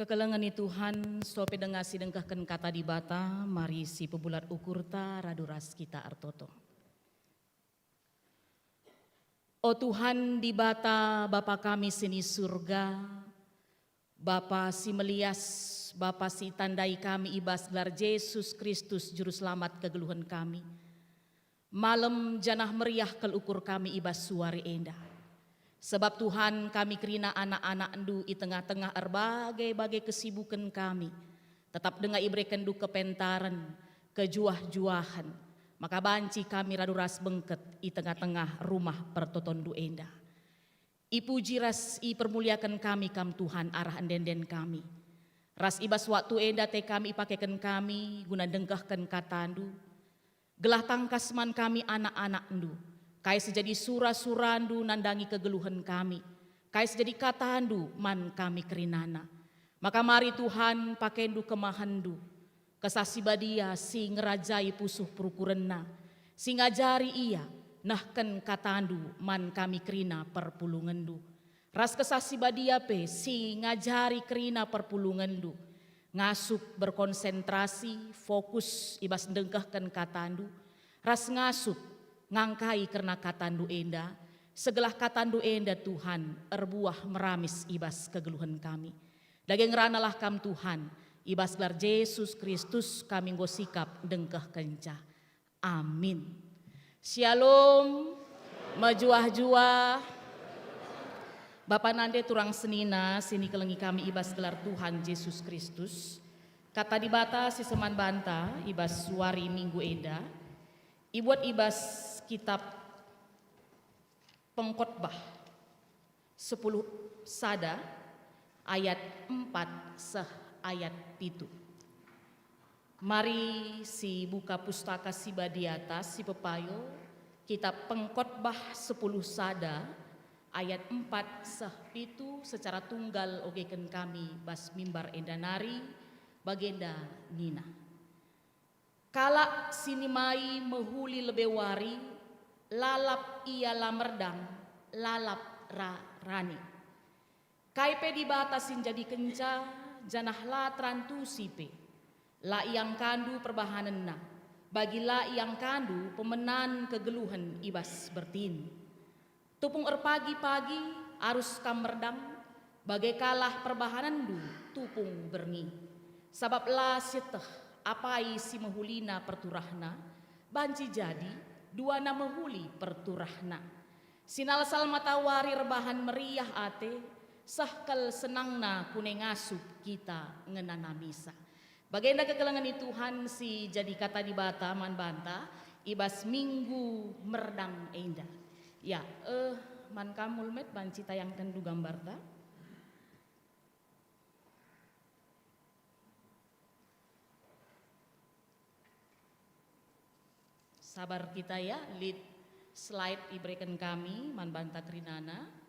Kekelengen ni Tuhan, sope denga si dengkehken Kata Dibata, mari si pebulat ukurta radu ras kita ertoto. O Tuhan Dibata, Bapa kami si ni Surga, Bapa si melias, Bapa si itandai kami i bas gelar Jesus Kristus, Juru Selamat kegeluhen kami. Malem janah meriah kal ukur kami i bas suari enda. Sebab Tuhan, kami kerina anak-anakNdu i tengah-tengah erbage-bage kesibuken kami, tetap denga iberekenNdu kepentaren, kejuah-juahen, maka banci kami radu ras bengket i tengah-tengah rumah pertotonNdu enda. Ipuji ras ipermuliaken kami Kam, Tuhan, arah ende-enden kami. Ras i bas waktu enda ate kami ipakeken kami guna ndengkehken KataNdu, gelah tangkas man kami anak-anakNdu, kai si jadi sura-suraNdu nandangi kegeluhen kami, kai si jadi kataNdu man kami kerinana. Maka mari Tuhan, pakeNdu kemahenNdu, Kesah Si Badia si ngerajai pusuh perukurenna, si ngajari ia nehken kataNdu man kami kerina perpulungenNdu. Ras Kesah Si Badia pe si ngajari kerina perpulungenNdu, ngasup berkonsentrasi, fokus i bas ndengkehken kataNdu, ras ngasup ngangkai kerna kataNdu enda, segelah kataNdu enda, Tuhan, erbuah meramis i bas kegeluhen kami. Dage ngeranalah Kam, Tuhan, i bas gelar Jesus Kristus kami enggo sikap ndengkehkenca. Amin. Syalom, mejuah-juah. Bapa nande turang senina si nikelengi kami i bas gelar Tuhan Jesus Kristus, Kata Dibata si seman banta i bas suari Minggu enda, ibuat i bas kitab Pengkhotbah sepuluh sada ayat empat seh ayat pitu. Mari si buka Pustaka Si Badia atas si pepayo, Kitab Pengkhotbah sepuluh sada ayat empat seh pitu secara tunggal ogeken kami bas mimbar enda nari, bagenda nina. Kalak si nimai mehuli lebe wari, lalap ia la merdang, lalap ra rani. Kai pe Dibata si njadikenca, janah la terantusi pe. La iangkandu perbahanenna, bagi la iangkandu pemenan kegeluhen i bas bertin. Tupung erpagi-pagi arus kam merdang, bage kalah perbahanenndu tupung berngi. Sabap la sieteh apai si mehulina perturahna, banci jadi duana mehuli perturahna. Sinalsal matawari erbahan meriah ate, seh kal senangna kune ngasup kita ngenanamisa. Bagenda kekelengen ni Tuhan si jadi kata Dibata man banta i bas Minggu Merdang enda. Ya, eh, man kam Mulmet banci tayangken du gambarta. Sabar kita ya, lit slide ibereken kami man banta kerinana.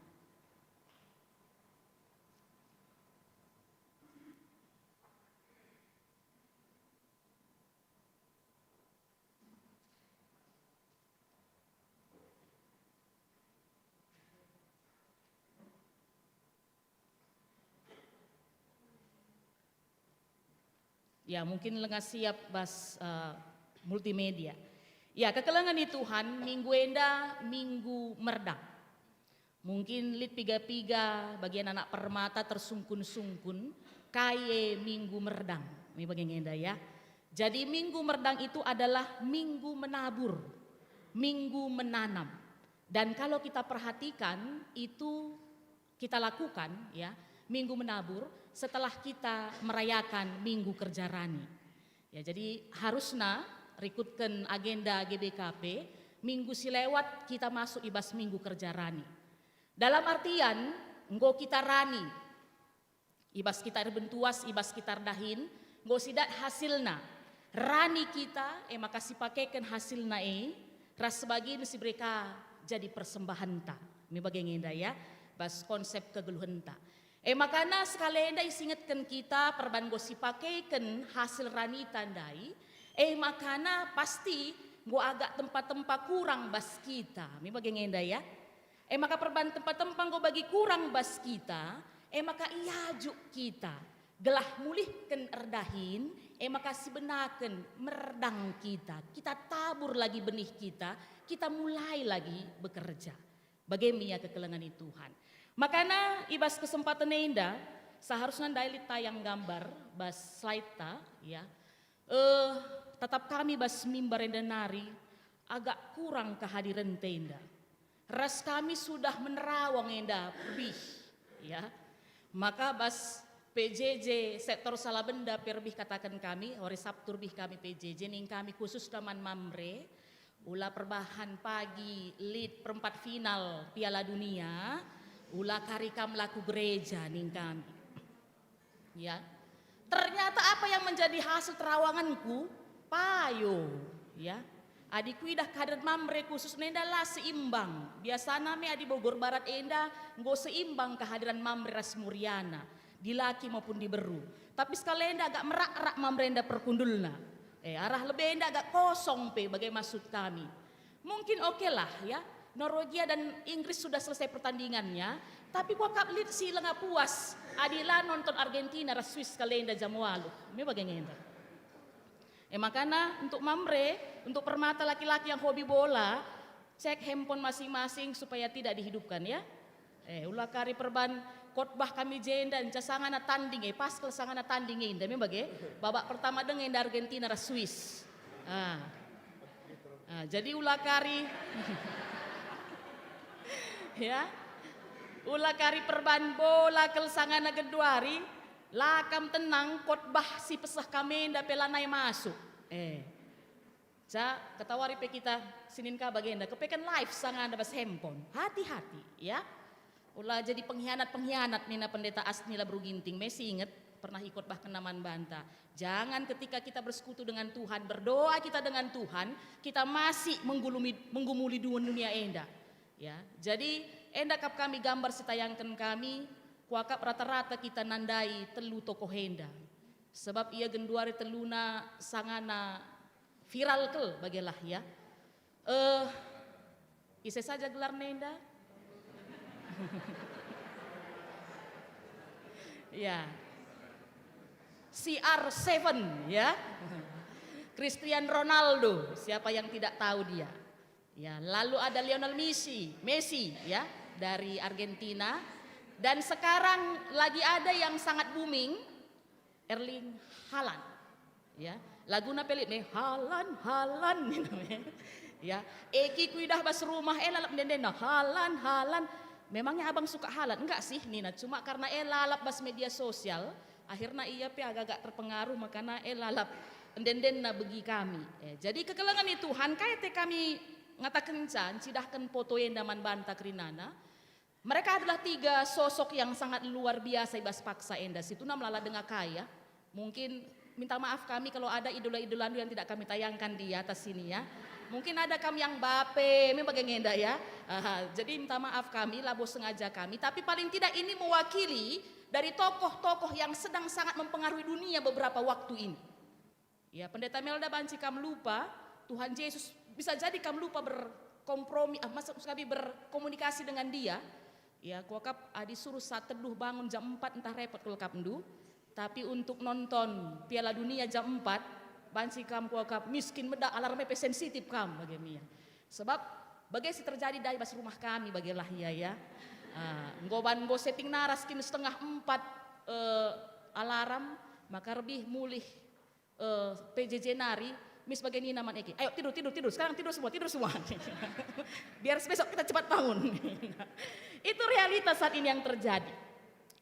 Ya, mungkin langa siap bas, eh, multimedia. Ya, kekelengen ni Tuhan, minggu enda minggu merdang. Mungkin lit piga-piga bagian anak permata tersungkun-sungkun, kai e minggu merdang. Mi bage ngenda ya. Jadi minggu merdang itu adalah minggu menabur, minggu menanam. Dan kalau kita perhatikan, itu kita lakukan, ya, Minggu Menabur setelah kita merayakan Minggu Kerja Rani. Ya, jadi harusna rikutken agenda G B K P, minggu si lewat kita masuk i bas Minggu Kerja Rani. Dalam artian, enggo kita rani, i bas kita erbentuas, i bas kita erdahin, enggo sidat hasilna. Rani kita, e maka sipakeken hasilna e, ras sebagin si bereka jadi persembahenta. Mi bage ngenda ya, bas konsep kegeluhenta. E makana sekalenda isingetken kita perban enggo sipakeken hasil ranita ndai, e makana pasti enggo agak tempa-tempa kurang bas kita. Mi bage ngenda ya. E maka perban tempa-tempa enggo bagi kurang bas kita, e maka iajuk kita, gelah mulihken erdahin, e maka sibenaken merdang kita, kita tabur lagi benih kita, kita mulai lagi bekerja. Bage me ia kekelengen Tuhan. Makana i bas kesempaten enda, seharusna ndai lit tayang gambar bas slide ta, ya. Eh, tetap kami bas mimbar enda nari agak kurang kehadirenta enda. Ras kami sudah menerawang enda perbih, ya. Maka bas P J J sektor Salabenda perbih kataken kami, hari Sabtu rbih kami P J J, ning kami khusus man Mamre, ula perbahan pagi lit perempat final Piala Dunia, ula kari kam la ku gereja ning kami. Ya. Ternyata apa yang menjadi hasil terawanganku, payo, ya. Adi kuidah kehadiran Mamre khusus nenda la seimbang. Biasana me adi Bogor Barat enda enggo seimbang kehadiran Mamre ras Muriana, dilaki maupun diberu. Tapi sekalenda agak merak-rak Mamre enda perkundulna. Eh, arah lebe enda agak kosong pe bage maksud kami. Mungkin oke lah ya, Norwegia dan Inggris sudah selesai pertandingannya, tapi kuakap lit si langa puas adi la nonton Argentina ras Swiss kalenda jam waluh. Me bage ngenda. E makana untuk Mamre, untuk permata laki-laki yang hobi bola, cek handphone masing-masing supaya tidak dihidupkan ya. Eh, ula kari perban khotbah kami jenda, nca sangana tanding, eh, pas kal sangana tanding enda, me bage? Babak pertama deng enda Argentina ras Swiss. Ah. Ah, jadi ula kari, ya, ula kari perban bola kal sangana genduari, la kam tenang, khotbah si peseh kam enda pe lanai masuk. Eh. Ca, ketawari pe kita sinin ka bagenda, kepeken live sangana bas handphone. Hati-hati, ya. Ula jadi pengkhianat-pengkhianat nina Pendeta Asnila Beru Ginting, me si inget pernah ikhotbahkenna man banta. Jangan ketika kita bersekutu dengan Tuhan, berdoa kita dengan Tuhan, kita masih menggulumi, menggumuli dunia enda. Ya, jadi enda kap kami gambar si tayangken kami, kuakap rata-rata kita nandai telu tokoh enda. Sebab ia genduari teluna sangana viral kal bagelah ya. Eh, ise saja gelarna enda? Ya. C R seven ya. Cristiano Ronaldo, siapa yang tidak tahu dia? Ya, lalu ada Lionel Messi, Messi ya, dari Argentina. Dan sekarang lagi ada yang sangat booming, Erling Haaland. Ya, laguna pe lit me, Haaland, Haaland gitu ya. Ya, Eki kuidah bas rumah, eh, lalap ende-endenna, "Halan, Halan." Memangnya abang suka Halan? Enggak sih, nina. Cuma karena, eh, lalap bas media sosial, akhirna ia pe agak-agak terpengaruh, makana, eh, lalap ende-endenna begi kami. Eh, jadi kekelengen ni Tuhan, kai ate kami ngatakenca, ncidahken foto enda man banta kerinana. Mereka adalah tiga sosok yang sangat luar biasa i bas paksa enda. Situhuna melala denga kai, ya. Mungkin minta maaf kami kalau ada idola-idolandu yang tidak kami tayangkan di atas sini, ya. Mungkin ada kam yang bape, me bage nge enda, ya. Aha, jadi minta maaf kami, labo sengaja kami. Tapi paling tidak ini mewakili dari tokoh-tokoh yang sedang sangat mempengaruhi dunia beberapa waktu ini. Ya, Pendeta Melda, banci kam lupa, Tuhan Yesus, bisa jadi kam lupa berkompromi, ah, maksud kami, berkomunikasi dengan dia. Ya, kuakap adi suruh saat teduh bangun jam empat, entah repot kal akapndu. Tapi untuk nonton Piala Dunia jam empat, banci kam kuakap miskin meda, alarm e pe sensitif kam bage me ia. Sebab bage si terjadi ndai bas rumah kami, bagelah ia, ya. Ah, enggo ban enggo setting naras kin setengah empat, eh, alarm, maka lebih mulih, eh, P J J nari, Miss bage nina man Eki, "Ayo tidur, tidur, tidur, sekarang tidur semua, tidur semua." "Biar besok kita cepat bangun." Itu realitas saat ini yang terjadi.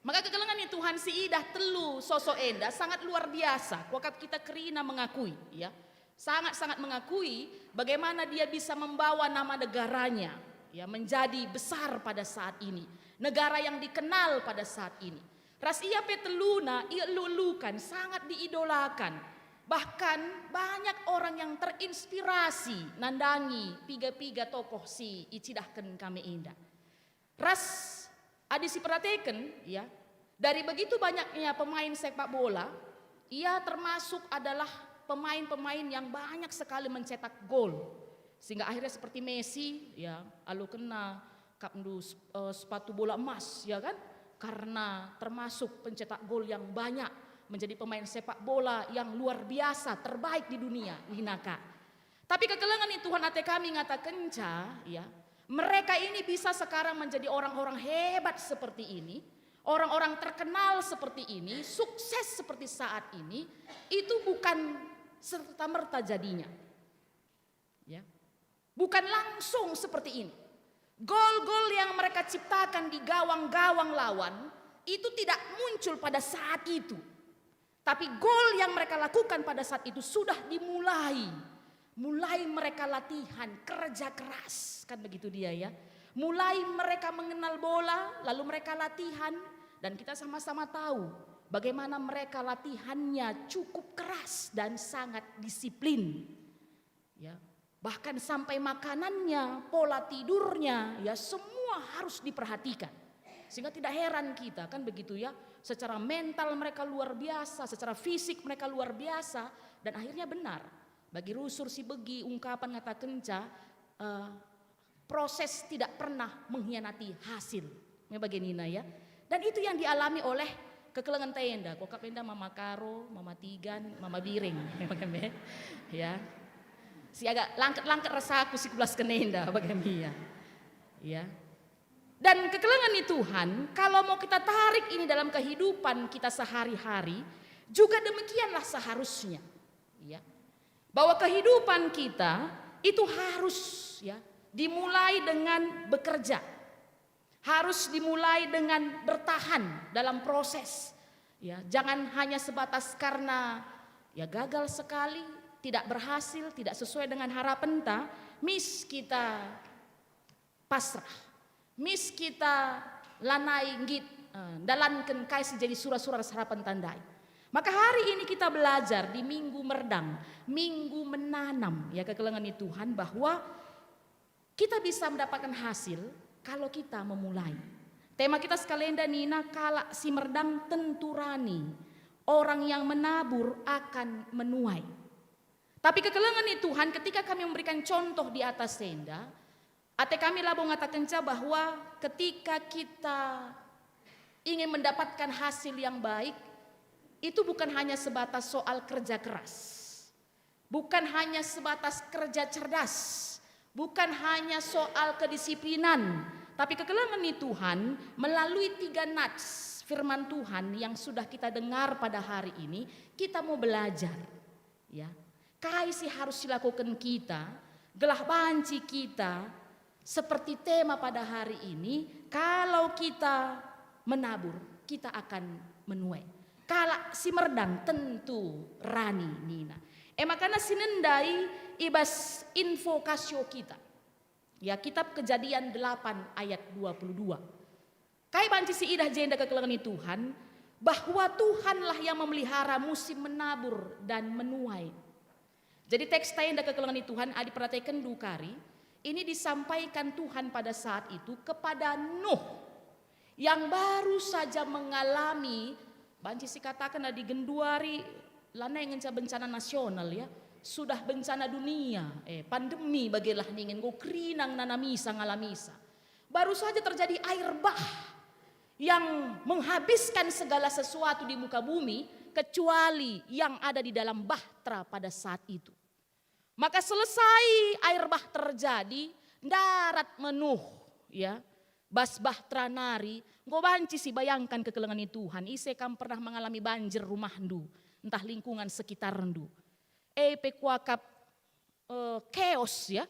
Maka kekelengen ni Tuhan, si idah telu sosok enda sangat luar biasa. Kuakap kita kerina mengakui, ya. Sangat-sangat mengakui bagaimana dia bisa membawa nama negaranya, ya, menjadi besar pada saat ini. Negara yang dikenal pada saat ini. Ras ia pe teluna ielu-elukan, sangat diidolakan. Bahkan banyak orang yang terinspirasi nandangi piga-piga tokoh si icidahken kami enda. Ras adi siperhateken, ya, dari begitu banyaknya pemain sepak bola, ia termasuk adalah pemain-pemain yang banyak sekali mencetak gol. Sehingga akhirnya seperti Messi, ya, alu kena akapndu sep-, eh, sepatu bola emas, ya kan? Karena termasuk pencetak gol yang banyak, menjadi pemain sepak bola yang luar biasa, terbaik di dunia, nina ka. Tapi kekelengen ni Tuhan, ate kami ngatakenca, ya, mereka ini bisa sekarang menjadi orang-orang hebat seperti ini, orang-orang terkenal seperti ini, sukses seperti saat ini, itu bukan serta-merta jadinya. Ya. Bukan langsung seperti ini. Gol-gol yang mereka ciptakan di gawang-gawang lawan itu tidak muncul pada saat itu. Tapi gol yang mereka lakukan pada saat itu sudah dimulai. Mulai mereka latihan, kerja keras, kan begitu dia, ya. Mulai mereka mengenal bola, lalu mereka latihan, dan kita sama-sama tahu bagaimana mereka latihannya cukup keras dan sangat disiplin. Ya, bahkan sampai makanannya, pola tidurnya, ya, semua harus diperhatikan. Sehingga tidak heran kita, kan begitu, ya, secara mental mereka luar biasa, secara fisik mereka luar biasa, dan akhirnya benar. Bagi rusur si begi ungkapan ngatakenca, eh, proses tidak pernah mengkhianati hasil. Me bage nina, ya. Dan itu yang dialami oleh kekelengen ta enda. Kuakap enda Mama Karo, Mama Tigan, Mama Biring. Ya. Si agak langket-langket rasa aku si kubelasken enda, bage me ia. Ya. Dan kekelengen ni Tuhan, kalau mau kita tarik ini dalam kehidupan kita sehari-hari, juga demikianlah seharusnya. Ya. Bahwa kehidupan kita itu harus, ya, dimulai dengan bekerja. Harus dimulai dengan bertahan dalam proses. Ya, jangan hanya sebatas karena, ya, gagal sekali, tidak berhasil, tidak sesuai dengan harapenta, mis kita pasrah. Mis kita lanai nggit, eh, ndalanken kai si jadi sura-sura ras harapenta ndai. Maka hari ini kita belajar di Minggu Merdang, Minggu Menanam, ya, kekelengen ni Tuhan, bahwa kita bisa mendapatkan hasil kalau kita memulai. Tema kita sekali enda nina, "Kalak si merdang tentu rani, orang yang menabur akan menuai." Tapi kekelengen ni Tuhan, ketika kami memberikan contoh di atas enda, ate kami labo ngatakenca bahwa ketika kita ingin mendapatkan hasil yang baik, itu bukan hanya sebatas soal kerja keras, bukan hanya sebatas kerja cerdas, bukan hanya soal kedisiplinan, tapi kekelengen ni Tuhan melalui tiga nats firman Tuhan yang sudah kita dengar pada hari ini, kita mau belajar. Ya. Kai si harus dilakukan kita Gelah banci kita seperti tema pada hari ini, kalau kita menabur, kita akan menuai. Kalak si merdang tentu rani nina. E makana si nendai i bas info kasyo kita. Ya, kitab Kejadian delapan ayat dua puluh dua. Kai banci si idah jenda kekelengen Tuhan, bahwa Tuhanlah yang memelihara musim menabur dan menuai. Jadi teks enda kekelengen Tuhan, adi perhatekenndu kari, ini disampaikan Tuhan pada saat itu kepada Nuh yang baru saja mengalami, banci sikataken adi genduari, lanai ngenca bencana nasional ya, sudah bencana dunia, eh, pandemi bagelah ningen, enggo kerina ngenanamisa ngalamisa. Baru saja terjadi air bah yang menghabiskan segala sesuatu di muka bumi, kecuali yang ada di dalam bahtera pada saat itu. Maka selesai air bah terjadi, ndarat me Nuh, ya, bas bahtera nari, enggo banci sibayangken kekelengen Tuhan. Ise kam pernah mengalami banjir rumahndu, ntah lingkungan sekitarndu? E pe kuakap, eh, chaos, ya.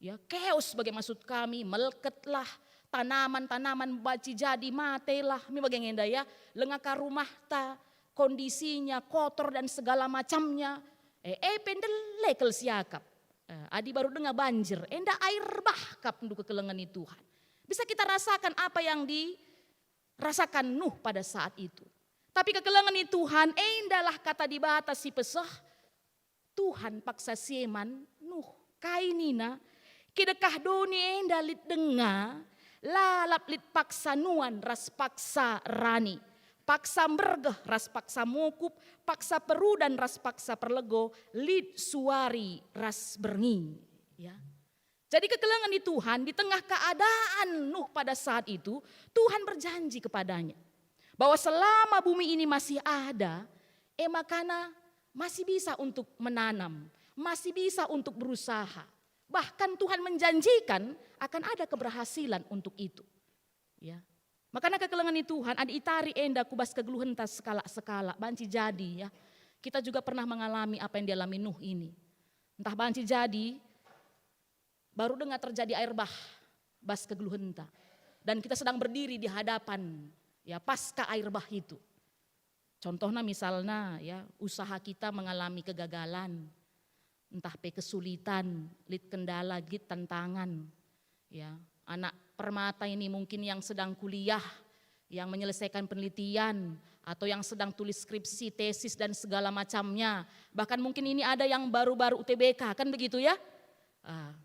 Ya, chaos bage maksud kami, melketlah, tanaman-tanaman banci jadi matelah, mi bage nge enda ya, langa ka rumahta, kondisinya kotor dan segala macamnya. Eh, e pe ndele kal siakap. Eh, adi baru denga banjir, enda air bah kap ndu kekelengen Tuhan. Bisa kita rasakan apa yang dirasakan Nuh pada saat itu. Tapi kekelengen Tuhan, endalah kata Dibata si peseh, Tuhan paksa si e man Nuh. Kai nina? Kidekah doni enda lit denga, lalap lit paksa nuan ras paksa rani, paksa mbergeh ras paksa mokup, paksa perudan ras paksa perlego, lit suari ras berngi. Ya. Jadi kekelengen Tuhan di tengah keadaan Nuh pada saat itu, Tuhan berjanji kepadanya bahwa selama bumi ini masih ada, e makana masih bisa untuk menanam, masih bisa untuk berusaha. Bahkan Tuhan menjanjikan akan ada keberhasilan untuk itu. Ya. Makana kekelengen Tuhan, adi itari enda ku bas kegeluhenta sekalak-sekalak, banci jadi ya. Kita juga pernah mengalami apa yang dialami Nuh ini. Ntah banci jadi, baru denga terjadi air bah bas kegeluhenta. Dan kita sedang berdiri di hadapan, ya, pasca air bah itu. Contohna misalna, ya, usaha kita mengalami kegagalan, ntah pe kesulitan, lit kendala, lit tantangan. Ya, anak permata ini mungkin yang sedang kuliah, yang menyelesaikan penelitian, atau yang sedang tulis skripsi, tesis, dan segala macamnya. Bahkan mungkin ini ada yang baru-baru U T B K, kan begitu ya? Ah,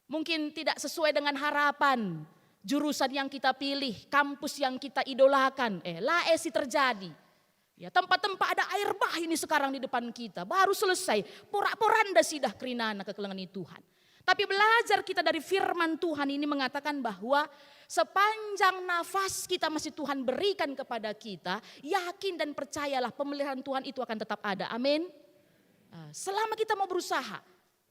mungkin tidak sesuai dengan harapan, jurusan yang kita pilih, kampus yang kita idolakan. Eh, la e si terjadi. Ya, tempat-tempat ada air bah ini sekarang di depan kita. Baru selesai, porak-poranda sidah kerinana kekelengen Tuhan. Tapi belajar kita dari firman Tuhan ini mengatakan bahwa sepanjang nafas kita masih Tuhan berikan kepada kita, yakin dan percayalah pemeliharaan Tuhan itu akan tetap ada. Amin. Ah, selama kita mau berusaha,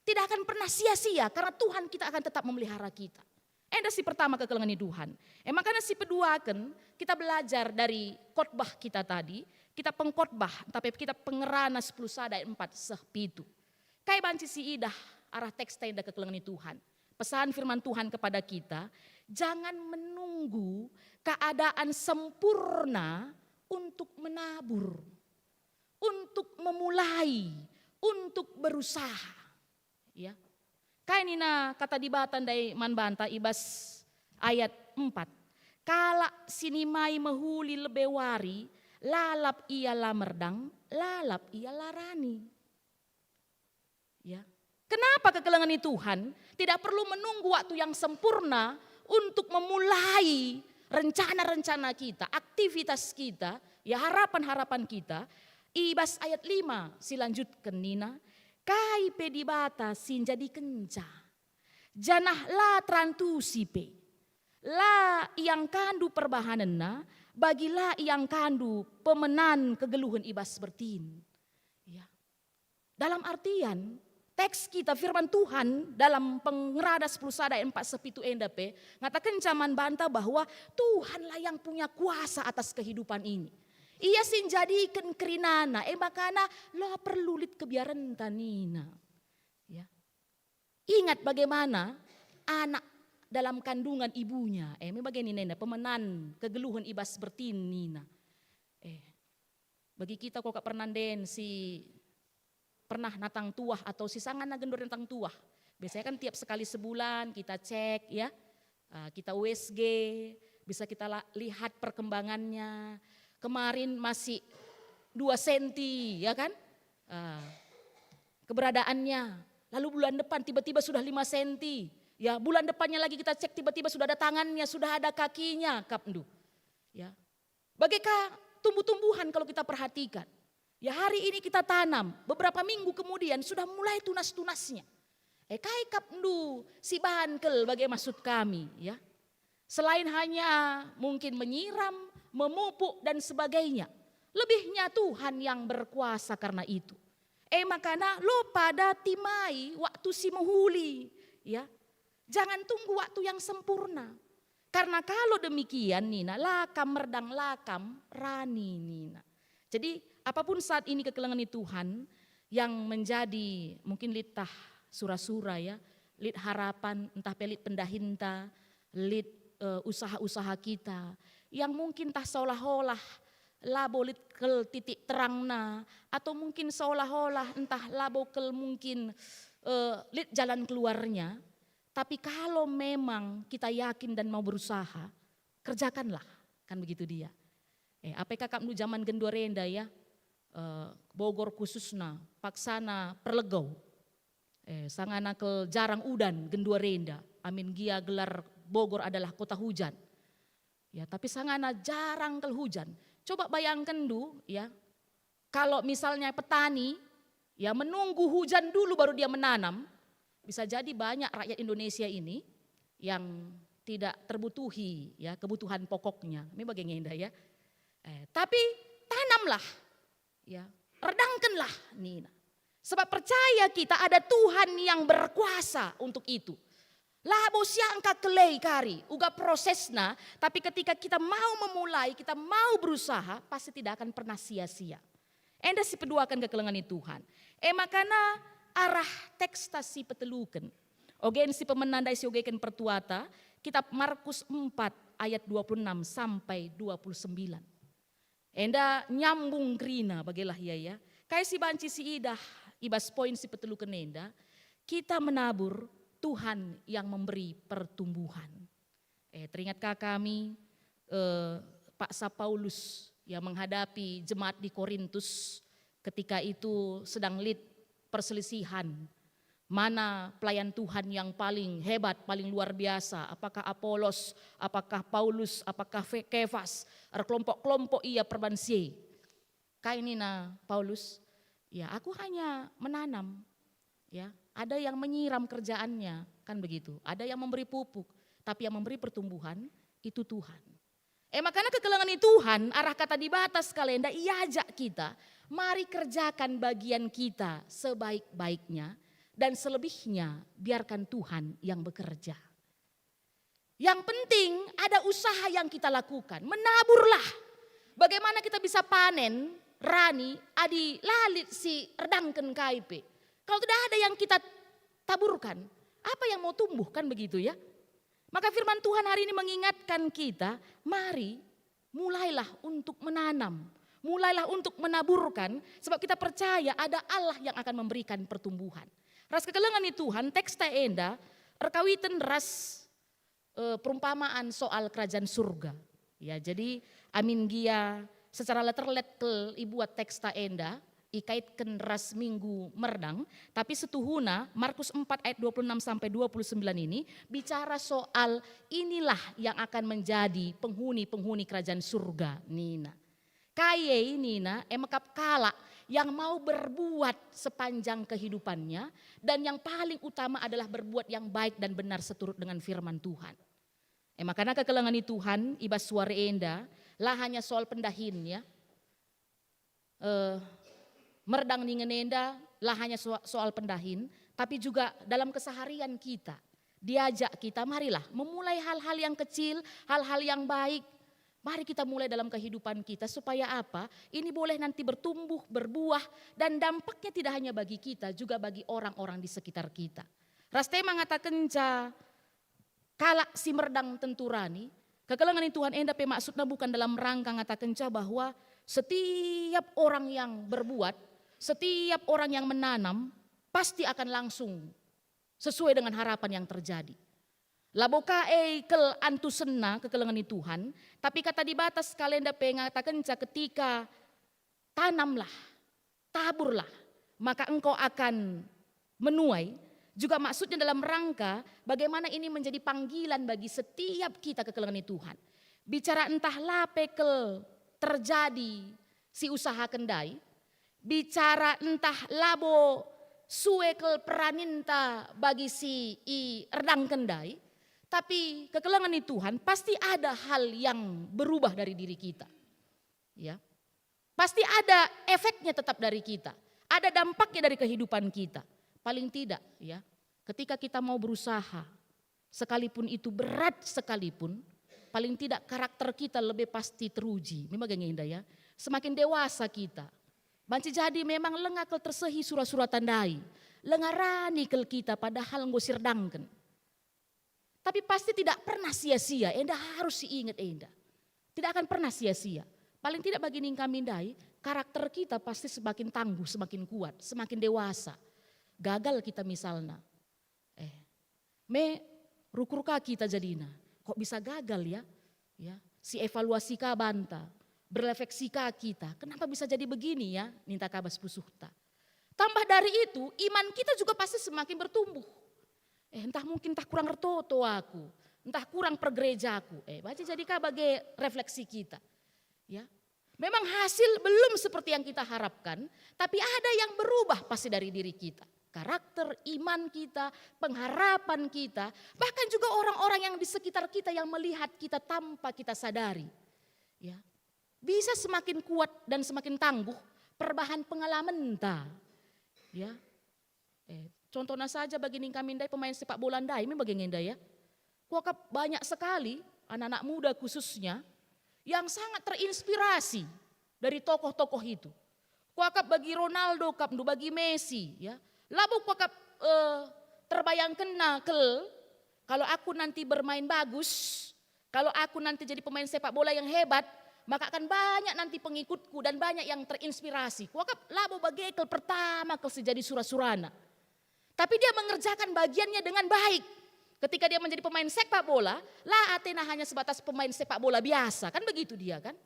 tidak akan pernah sia-sia karena Tuhan kita akan tetap memelihara kita. Enda si pertama kekelengen Tuhan. E makana si peduaken, kita belajar dari khotbah kita tadi, kita pengkhotbah, tapi kita pengerana sepuluh sada ayat empat seh pitu. Kai banci si idah arah teks enda kekelengen Tuhan? Pesan firman Tuhan kepada kita, jangan menunggu keadaan sempurna untuk menabur, untuk memulai, untuk berusaha. Ya. Kai nina kata Dibata ndai man banta i bas ayat empat? Kalak si nimai mehuli lebe wari, lalap ia la merdang, lalap ia la rani. Ya. Kenapa kekelengen Tuhan tidak perlu menunggu waktu yang sempurna untuk memulai rencana-rencana kita, aktivitas kita, ya, harapan-harapan kita? I bas ayat lima si lanjutken nina, kai pe Dibata si njadikenca, janah la terantusi pe. La iangkandu perbahanenna, bagi la iangkandu pemenan kegeluhen i bas bertin. Ya. Dalam artian, teks kita, firman Tuhan dalam Pengerana sepuluh sada ayat empat seh pitu enda pe ngatakenca man banta bahwa Tuhanlah yang punya kuasa atas kehidupan ini. Ia si njadiken kerinana, e makana la perlu lit kebiarenta nina. Ya. Ingat bagaimana anak dalam kandungan ibunya. Eh, me bage nina enda, pemenan kegeluhen i bas bertin nina. Eh, bagi kita kal kap pernanden si pernah natang tuah atau si sangana genduari natang tuah. Biasanya kan tiap sekali sebulan kita cek ya, eh, kita U S G, bisa kita la- lihat perkembangannya. Kemarin masih dua senti ya kan, eh, keberadaannya. Lalu bulan depan tiba-tiba sudah lima senti. Ya, bulan depannya lagi kita cek, tiba-tiba sudah ada tangannya, sudah ada kakinya, kapndu. Ya. Bageka tumbuh-tumbuhan kalau kita perhatikan. Ya, hari ini kita tanam, beberapa minggu kemudian sudah mulai tunas-tunasnya. Eh, kai kapndu si bahan kal bage maksud kami, ya. Selain hanya mungkin menyiram, memupuk dan sebagainya, lebihnya Tuhan yang berkuasa karena itu. E makana lo pada timai waktu si mehuli, ya. Jangan tunggu waktu yang sempurna. Karena kalau demikian nina, la kam merdang, la kam rani nina. Jadi apapun saat ini kekelengen Tuhan yang menjadi mungkin lit tah sura-sura ya, lit harapan, entah pe lit pendahinta, lit, eh, usaha-usaha kita yang mungkin tah seolah-olah labo lit kal titik terangna, atau mungkin seolah-olah entah labo kal mungkin, eh, lit jalan keluarnya. Tapi kalau memang kita yakin dan mau berusaha, kerjakanlah, kan begitu dia. Eh, apai kakapndu zaman genduari enda ya, eh, Bogor khususna, paksana perlegau. Eh, sangana kal jarang udan genduari enda, amin gia gelar Bogor adalah kota hujan. Ya, tapi sangana jarang kal hujan. Coba bayangkenndu ya, kalau misalnya petani ya menunggu hujan dulu baru dia menanam, bisa jadi banyak rakyat Indonesia ini yang tidak terbutuhi ya kebutuhan pokoknya. Ini bage nge enda ya. Eh, tapi tanamlah, ya, redangkenlah nina. Sebab percaya kita ada Tuhan yang berkuasa untuk itu. Labo siangka kelei kari uga prosesna, tapi ketika kita mau memulai, kita mau berusaha, pasti tidak akan pernah sia-sia. Enda si peduaken kekelengen Tuhan. E makana arah teksta si peteluken. Ogen si pemena ndai si ogeken pertuata, kitab Markus empat ayat dua puluh enam sampai dua puluh sembilan. Enda nyambung kerina bagelah ia ya. Kai si banci siidah i bas poin si peteluken enda, kita menabur, Tuhan yang memberi pertumbuhan. Eh, teringat ka kami, eh, paksa Paulus ya menghadapi jemaat di Korintus ketika itu sedang lit perselisihan. Mana pelayan Tuhan yang paling hebat, paling luar biasa? Apakah Apolos, apakah Paulus, apakah Fe- Kefas? Erkelompok-kelompok ia perban si e. Kai nina Paulus? Ya, aku hanya menanam. Ya, ada yang menyiram kerjaannya, kan begitu. Ada yang memberi pupuk, tapi yang memberi pertumbuhan itu Tuhan. E makana kekelengen Tuhan, arah kata Dibata sekali enda iajak kita, mari kerjakan bagian kita sebaik-baiknya, dan selebihnya biarkan Tuhan yang bekerja. Yang penting ada usaha yang kita lakukan, menaburlah. Bagaimana kita bisa panen rani adi la lit si redangken kai pe? Kalau tidak ada yang kita taburkan, apa yang mau tumbuh, kan begitu ya? Maka firman Tuhan hari ini mengingatkan kita, mari mulailah untuk menanam, mulailah untuk menaburkan, sebab kita percaya ada Allah yang akan memberikan pertumbuhan. Ras kekelengen Tuhan, teksta enda erkawiten ras, eh, perumpamaan soal kerajaan surga. Ya, jadi amin gia secara letter-let kel ibuat teksta enda, ikaitken ras Minggu Merdang, tapi setuhuna Markus empat ayat dua puluh enam sampai dua puluh sembilan ini bicara soal inilah yang akan menjadi penghuni-penghuni kerajaan surga nina. Kai e nina, e mekap kalak yang mau berbuat sepanjang kehidupannya, dan yang paling utama adalah berbuat yang baik dan benar seturut dengan firman Tuhan. E makana kekelengen Tuhan i bas suari enda, la hanya soal pendahin ya. Eh, merdang ningen enda la hanya soal pendahin, tapi juga dalam keseharian kita. Diajak kita, marilah memulai hal-hal yang kecil, hal-hal yang baik. Mari kita mulai dalam kehidupan kita, supaya apa? Ini boleh nanti bertumbuh, berbuah, dan dampaknya tidak hanya bagi kita, juga bagi orang-orang di sekitar kita. Ras tema ngatakenca kalak si merdang tentu rani, kekelengen ni Tuhan enda pe maksudna bukan dalam rangka ngatakenca bahwa setiap orang yang berbuat, setiap orang yang menanam, pasti akan langsung sesuai dengan harapan yang terjadi. Labo ka e kel antusenna kekelengen ni Tuhan, tapi kata Dibata sekalenda pe ngatakenca ketika tanamlah, taburlah, maka engkau akan menuai. Juga maksudnya dalam rangka bagaimana ini menjadi panggilan bagi setiap kita kekelengen ni Tuhan. Bicara entah la pe kel terjadi si usahaken ndai, bicara entah labo sue kel peraninta bagi si ierdangken ndai, tapi kekelengen ni Tuhan pasti ada hal yang berubah dari diri kita. Ya. Pasti ada efeknya tetap dari kita. Ada dampaknya dari kehidupan kita. Paling tidak, ya, ketika kita mau berusaha, sekalipun itu berat sekalipun, paling tidak karakter kita lebih pasti teruji. Memang bage nge enda, ya. Semakin dewasa kita, banci jadi memang langa kel tersehi sura-sura tandai. Langa rani kel kita padahal enggo sierdangken. Tapi pasti tidak pernah sia-sia, enda harus siinget enda. Tidak akan pernah sia-sia. Paling tidak bagi ning kami ndai, karakter kita pasti semakin tangguh, semakin kuat, semakin dewasa. Gagal kita misalna. Eh, me rukur ka kita jadina. Kok bisa gagal, ya? Ya, si evaluasi ka banta, berefleksi ka kita. Kenapa bisa jadi begini, ya? Ninta ka bas pusuhta. Tambah dari itu, iman kita juga pasti semakin bertumbuh. Eh, entah mungkin entah kurang ertoto aku, entah kurang pergerejaku. Eh, banci jadi ka bage refleksi kita. Ya. Memang hasil belum seperti yang kita harapkan, tapi ada yang berubah pasti dari diri kita. Karakter, iman kita, pengharapan kita, bahkan juga orang-orang yang di sekitar kita yang melihat kita tanpa kita sadari. Ya. Bisa semakin kuat dan semakin tangguh perbahan pengalamenta. Ya. Eh, contohna saja bagi ning kami ndai pemain sepak bola ndai, me bage nge enda, ya. Kuakap banyak sekali anak-anak muda khususnya yang sangat terinspirasi dari tokoh-tokoh itu. Kuakap bagi Ronaldo kap ndu, bagi Messi, ya. Labo kuakap, eh, terbayangkenna kel, kalau aku nanti bermain bagus, kalau aku nanti jadi pemain sepak bola yang hebat, maka akan banyak nanti pengikutku dan banyak yang terinspirasi. Kuakap labo bage kel pertama kel si jadi sura-surana. Tapi dia mengerjakan bagiannya dengan baik. Ketika dia menjadi pemain sepak bola, la atena hanya sebatas pemain sepak bola biasa, kan begitu dia, kan?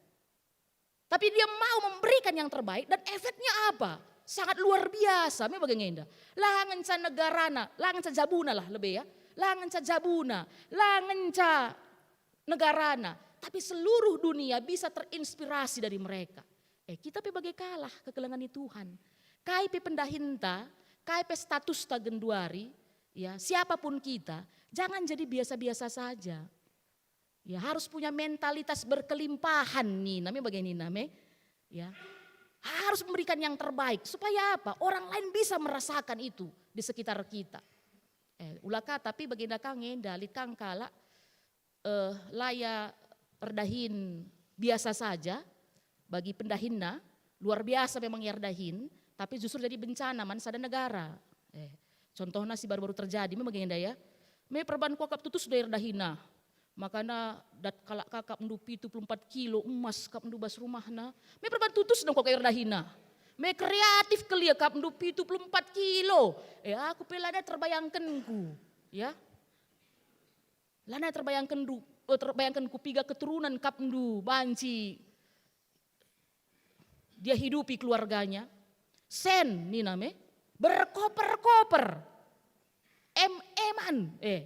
Tapi dia mau memberikan yang terbaik dan efeknya apa? Sangat luar biasa, me bage nge enda. La ngenca negarana, la ngenca jabuna lah lebe, ya. La ngenca jabuna, la ngenca negarana, tapi seluruh dunia bisa terinspirasi dari mereka. Eh, kita pe bage kalah kekelengen ni Tuhan. Kai pe pendahinta, kai pe statusta genduari, ya, siapapun kita, jangan jadi biasa-biasa saja. Ya, harus punya mentalitas berkelimpahan nina me bage nina me. Ya. Harus memberikan yang terbaik. Supaya apa? Orang lain bisa merasakan itu di sekitar kita. Eh, ula ka, tapi bagenda ka nge enda, lit ka kalak, eh, la ia erdahin biasa saja bagi pendahinna, luar biasa memang ia erdahin, tapi justru jadi bencana man sada negara. Eh, contohna si baru-baru terjadi, memang bagenda, ya. Me perban kuakap tutus do ia erdahinna. Makana dat kalak ka kap ndu pitu puluh empat kilo emas kap ndu bas rumahna. Me perban tutus dong kuakap ia erdahinna. Me kreatif kel ia kap ndu pitu puluh empat kilo. Eh, aku pe lanai terbayangkenku, ya. Lanai terbayangkenndu, eh, terbayangkenku piga keturunan kap ndu banci dia hidupi keluarganya. Sen nina me, berkoper-koper. Em-eman, eh,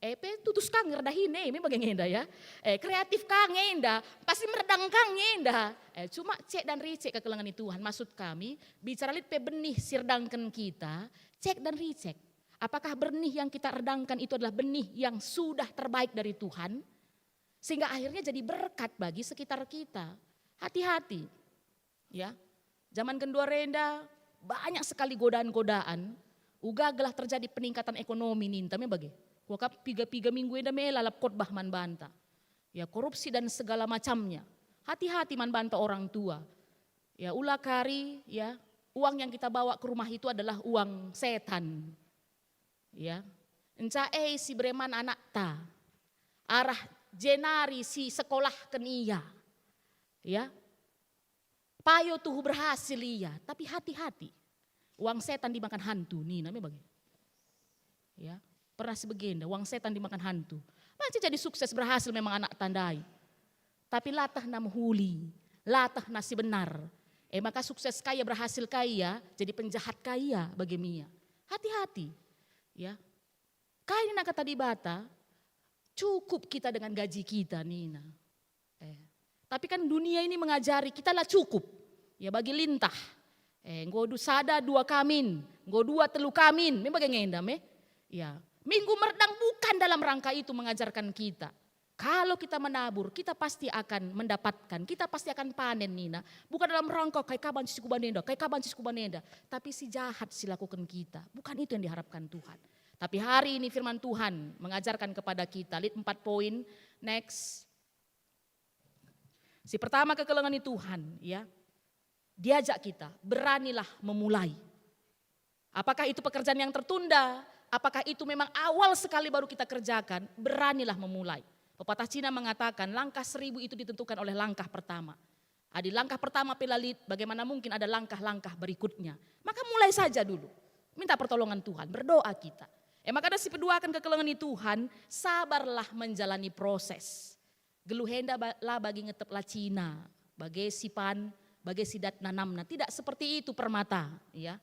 eh, pe tutus ka nge erdahin e, me bage nge enda, ya. Eh, kreatif ka nge enda, pasti merdang ka nge enda. Eh, cuma cek dan ricek kekelengen ni Tuhan. Maksud kami, bicara lit pe benih si erdangken kita, cek dan ricek. Apakah benih yang kita erdangkan itu adalah benih yang sudah terbaik dari Tuhan? Sehingga akhirnya jadi berkat bagi sekitar kita. Hati-hati. Ya. Zaman genduari enda banyak sekali godaan-godaan. Uga gelah terjadi peningkatan ekonomi ninta me bage. Kuakap piga-piga minggu enda me lalap khotbah man banta. Ya, korupsi dan segala macamnya. Hati-hati man banta orang tua. Ya, ula kari, ya, uang yang kita bawa ke rumah itu adalah uang setan. Ya. Enca e si bereman anakta. Arah jenari si sekolahken ia. Ya. Payo tuhu berhasil ia, tapi hati-hati. Uang setan dimakan hantu, nina me bage. Ya, pernah si bagenda, uang setan dimakan hantu. Banci jadi sukses berhasil memang anakta ndai. Tapi latehna mehuli, latehna si benar. E maka sukses ka ia, berhasil ka ia, jadi penjahat ka ia bage me ia. Hati-hati. Ya. Kai nina kata Dibata? Cukup kita dengan gaji kita, nina. Eh. Tapi kan dunia ini mengajari kita la cukup. Ya, bagi lintah. Eh, enggo du sada dua kamin, enggo dua telu kamin, me bage nge enda me. Ya, minggu merdang bukan dalam rangka itu mengajarkan kita. Kalau kita menabur, kita pasti akan mendapatkan, kita pasti akan panen, nina. Bukan dalam rangka kai ka banci si kuban enda, kai ka banci si kuban enda. Tapi si jahat si lakuken kita. Bukan itu yang diharapkan Tuhan. Tapi hari ini firman Tuhan mengajarkan kepada kita, lit empat poin, next. Si pertama, kekelengen ni Tuhan, ya. Diajak kita, beranilah memulai. Apakah itu pekerjaan yang tertunda? Apakah itu memang awal sekali baru kita kerjakan? Beranilah memulai. Pepatah Cina mengatakan, langkah seribu itu ditentukan oleh langkah pertama. Adi langkah pertama pe la lit, bagaimana mungkin ada langkah-langkah berikutnya? Maka mulai saja dulu. Minta pertolongan Tuhan, berdoa kita. E maka ada si peduaken kekelengen ni Tuhan, sabarlah menjalani proses. Geluh enda ba-, la bagi ngetep la cina, bage si pan, bage si dat nanamna. Tidak seperti itu permata, ya.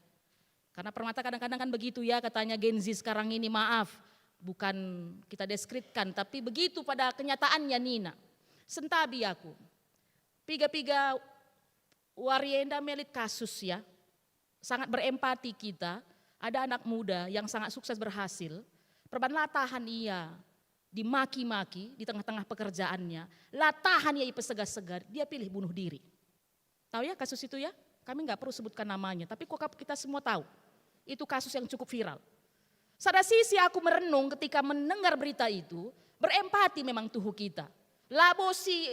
Karena permata kadang-kadang kan begitu ya, katanya Gen Z sekarang ini, maaf, bukan kita deskripsikan, tapi begitu pada kenyataannya nina. Sentabi aku. Piga-piga wari enda me lit kasus ya. Sangat berempati kita, ada anak muda yang sangat sukses berhasil, perban la tahan ia dimaki-maki di tengah-tengah pekerjaannya, la tahan ia ipesega-sega, dia pilih bunuh diri. Tahu ya kasus itu ya? Kami nggak perlu sebutkan namanya, tapi kuakap kita semua tahu. Itu kasus yang cukup viral. Sada sisi aku merenung ketika mendengar berita itu, berempati memang tuhu kita. Labo si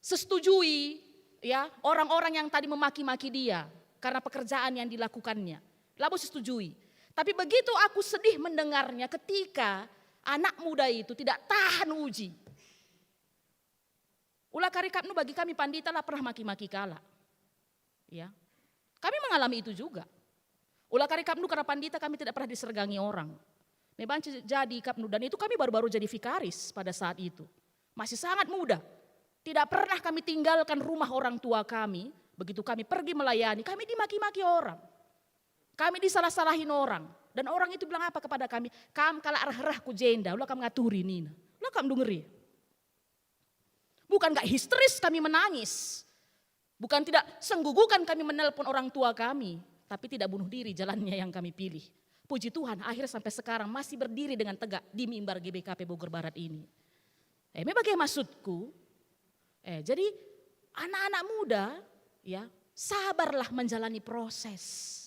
sesetujui ya orang-orang yang tadi memaki-maki dia karena pekerjaan yang dilakukannya. Labo si setujui. Tapi begitu aku sedih mendengarnya ketika anak muda itu tidak tahan uji. Ula kari kapnu bagi kami pandita la pernah maki-maki kalak. Ya. Kami mengalami itu juga. Ula kari kapnu karena pandita kami tidak pernah disergangi orang. Me banci jadi kapnu dan itu kami baru-baru jadi vikaris pada saat itu. Masih sangat muda. Tidak pernah kami tinggalkan rumah orang tua kami. Begitu kami pergi melayani, kami dimaki-maki orang. Kami disalah-salahin orang. Dan orang itu bilang apa kepada kami? "Kam kalak reh-reh ku jenda, ula kam ngaturi," nina. Ula kam dungeri. Bukan gak histeris kami menangis. Bukan tidak senggugukan kami menelpon orang tua kami, tapi tidak bunuh diri jalannya yang kami pilih. Puji Tuhan, akhirnya sampai sekarang masih berdiri dengan tegak di mimbar G B K P Bogor Barat ini. Eh, me bage maksudku. Eh, jadi anak-anak muda, ya, sabarlah menjalani proses.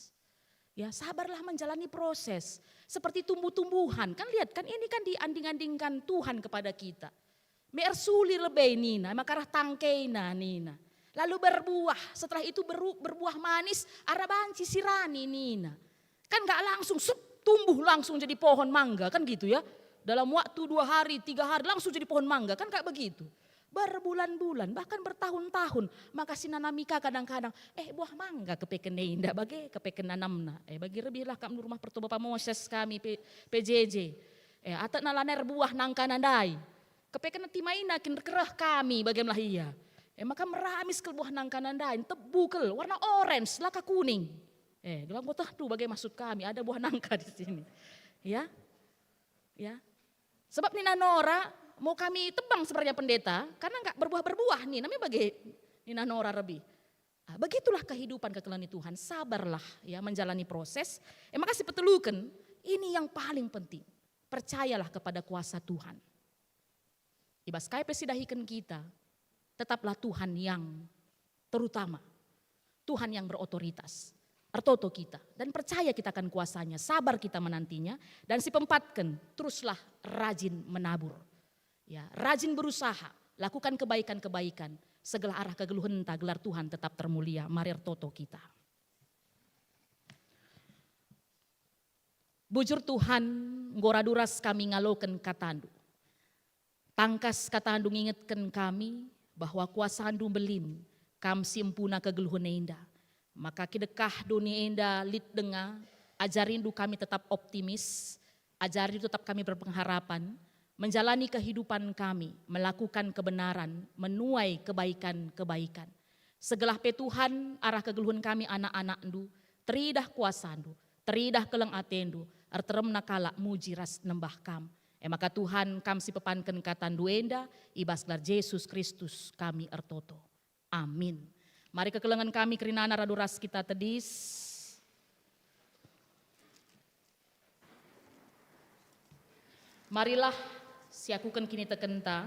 Ya, sabarlah menjalani proses. Seperti tumbuh-tumbuhan. Kan lihat, kan ini kan dianding-andingkan Tuhan kepada kita. Me ersuli lebe nina, maka arah tangkena nina. Lalu berbuah, setelah itu beru-, berbuah manis, arah banci sirani nina. Kan nggak langsung, sup, tumbuh langsung jadi pohon mangga, kan gitu ya. Dalam waktu dua hari, tiga hari, langsung jadi pohon mangga, kan nggak begitu. Berbulan-bulan, bahkan bertahun-tahun, maka sinanami ka kadang-kadang, "Eh, buah mangga kepeken e indah bage, kepeken nanamna." Eh, bagi lebihlah kam rumah pertua Bapa Moses kami, P-, P J J. Eh, atekna lanai erbuah nangkana ndai. Kepeken timaina kin kereh kami, bage melah ia. Eh, maka meramis kal buah nangkana ndai, tebu kal, warna orange, laka kuning. Eh, gelah enggo tehndu bage maksud kami, ada buah nangka di sini. Ya. Ya. Sebab nina Nora, mau kami tebang sebenarnya pendeta, karena nggak berbuah-berbuah nih, namanya bage nina Nora rebi. Ah, begitulah kehidupan kekelengen Tuhan, sabarlah ya menjalani proses. Eh, maka si peteluken, ini yang paling penting. Percayalah kepada kuasa Tuhan. I bas kai pe si dahiken kita, tetaplah Tuhan yang terutama, Tuhan yang berotoritas. Ertoto kita dan percaya kita akan kuasanya, sabar kita menantinya, dan si peempatken, teruslah rajin menabur. Ya, rajin berusaha, lakukan kebaikan-kebaikan, segala arah kegeluhenta gelar Tuhan tetap termulia. Mari ertoto kita. Bujur Tuhan, enggo radu ras kami ngaloken kataNdu. Tangkas kataNdu ngingetken kami bahwa kuasaNdu mbelin, Kam si empuna kegeluhen enda. Maka kidekah doni enda lit denga, ajarindu kami tetap optimis, ajarindu tetap kami berpengharapan, menjalani kehidupan kami, melakukan kebenaran, menuai kebaikan-kebaikan. Segelah pe Tuhan, arah kegeluhen kami anak-anakNdu, teridah kuasaNdu, teridah keleng ateNdu, erteremna kalak muji ras nembah Kam. E maka Tuhan, Kam si pepanken kataNdu enda, i bas gelar Jesus Kristus kami ertoto. Amin. Mari kekelengen kami kerinana radu ras kita tedis. Marilah siakuken kinitekenta,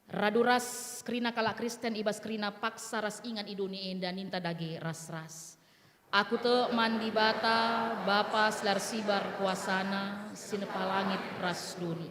radu ras kerina kalak Kristen i bas kerina paksa ras ingan i doni enda ninta dage ras-ras. Aku tek man Dibata, Bapa si la ersibar kuasaNa, si nepa langit ras doni.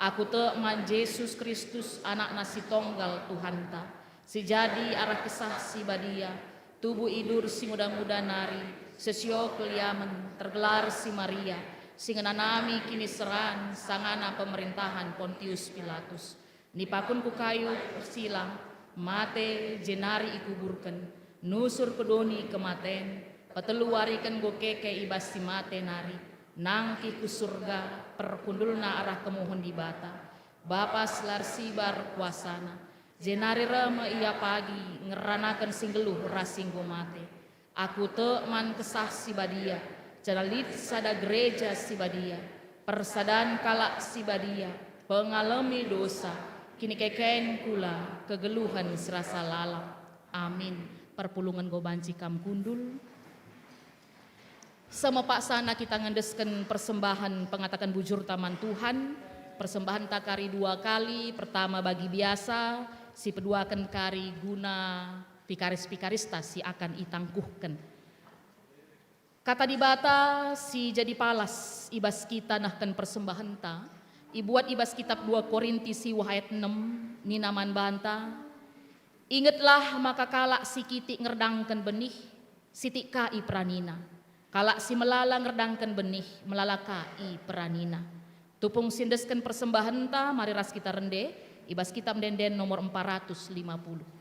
Aku tek man Jesus Kristus, AnakNa si Tonggal Tuhanta, si jadi arah Kesah Si Badia, tubuh idur si nguda-nguda nari, sesio keliamen, tergelar si Maria, si ngenanami kiniseran sangana pemerintahan Pontius Pilatus. Nipakun ku kayu persilang, mate, jenari ikuburken, nusur ku doni kematen, petelu wariken enggo keke i bas si mate nari, nangkih ku Surga, perkundulna arah kemuhen Dibata, Bapa si la ersibar kuasaNa, jenari reh me Ia pagi ngeranaken si nggeluh ras si enggo mate. Aku tek man Kesah Si Badia, janah lit sada gereja si badia, persadan kalak si badia, pengalemi dosa, kinikeken kula, kegeluhen si rasa lalap. Amin. Perpulungen enggo banci kam kundul. Seh me paksana kita ngendesken persembahen pengataken bujurta man Tuhan. Persembahen ta kari dua kali, pertama bagi biasa, si peduaken kari guna pikaris-pikarista si akan itangkuhken. Kata Dibata si jadi palas i bas kita nehken persembahenta, ibuat i bas kitab dua Korinti siwah ayat enem, nina man banta, "Ingetlah maka kalak si kitik ngerdangken benih, sitik ka iperanina. Kalak si melala ngerdangken benih, melala ka iperanina." Tupung si endesken persembahenta, mari ras kita rende i bas Kitab Ende-enden nomor empat ratus lima puluh.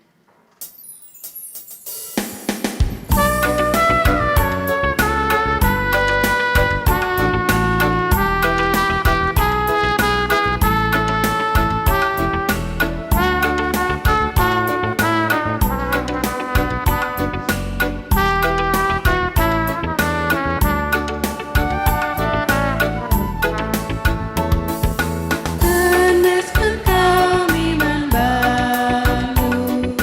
Tendesken kami man bandu,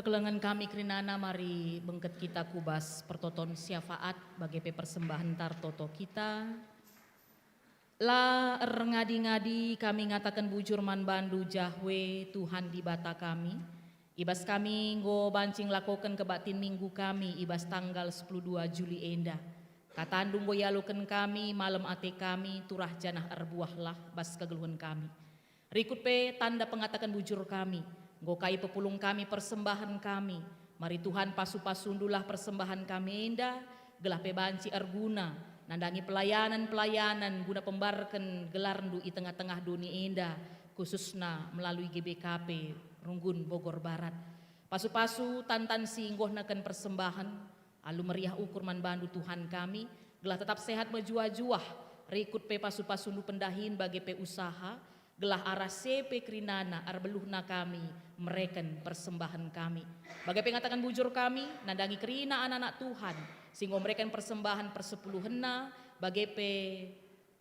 Kelengen kami kerinana, mari bengket kita ku bas pertoton syafaat, bage pe persembahen ntar toto kita. La erngadi-ngadi kami ngataken bujur man bandu, Jahwe, Tuhan Dibata kami, i bas kami enggo banci ngelakoken kebaktin Minggu kami i bas tanggal sepuluh dua Juli enda. Katandu enggo ialoken kami, malem ate kami, turah janah erbuahlah bas kegeluhen kami. Rikut pe tanda pengataken bujur kami, enggo ka ipepulung kami persembahen kami. Mari Tuhan, pasu-pasundulah persembahen kami enda, gelah pe banci erguna nandangi pelayanan-pelayanan guna pembarken gelarNdu i tengah-tengah doni enda, khususna melalui G B K P Runggun Bogor Barat. Pasu-pasu tan-tan si nggohneken persembahen, alu meriah ukur man bandu Tuhan kami, gelah tetap sehat mejuah-juah, rikut pe pasu-pasundu pendahin bage pe usaha, gelah arah si pe kerinana erbeluhna kami mereken persembahen kami. Bage pe ngataken bujur kami, nandangi kerina anak-anak Tuhan, si enggo mereken persembahen persepuluhenna, bage pe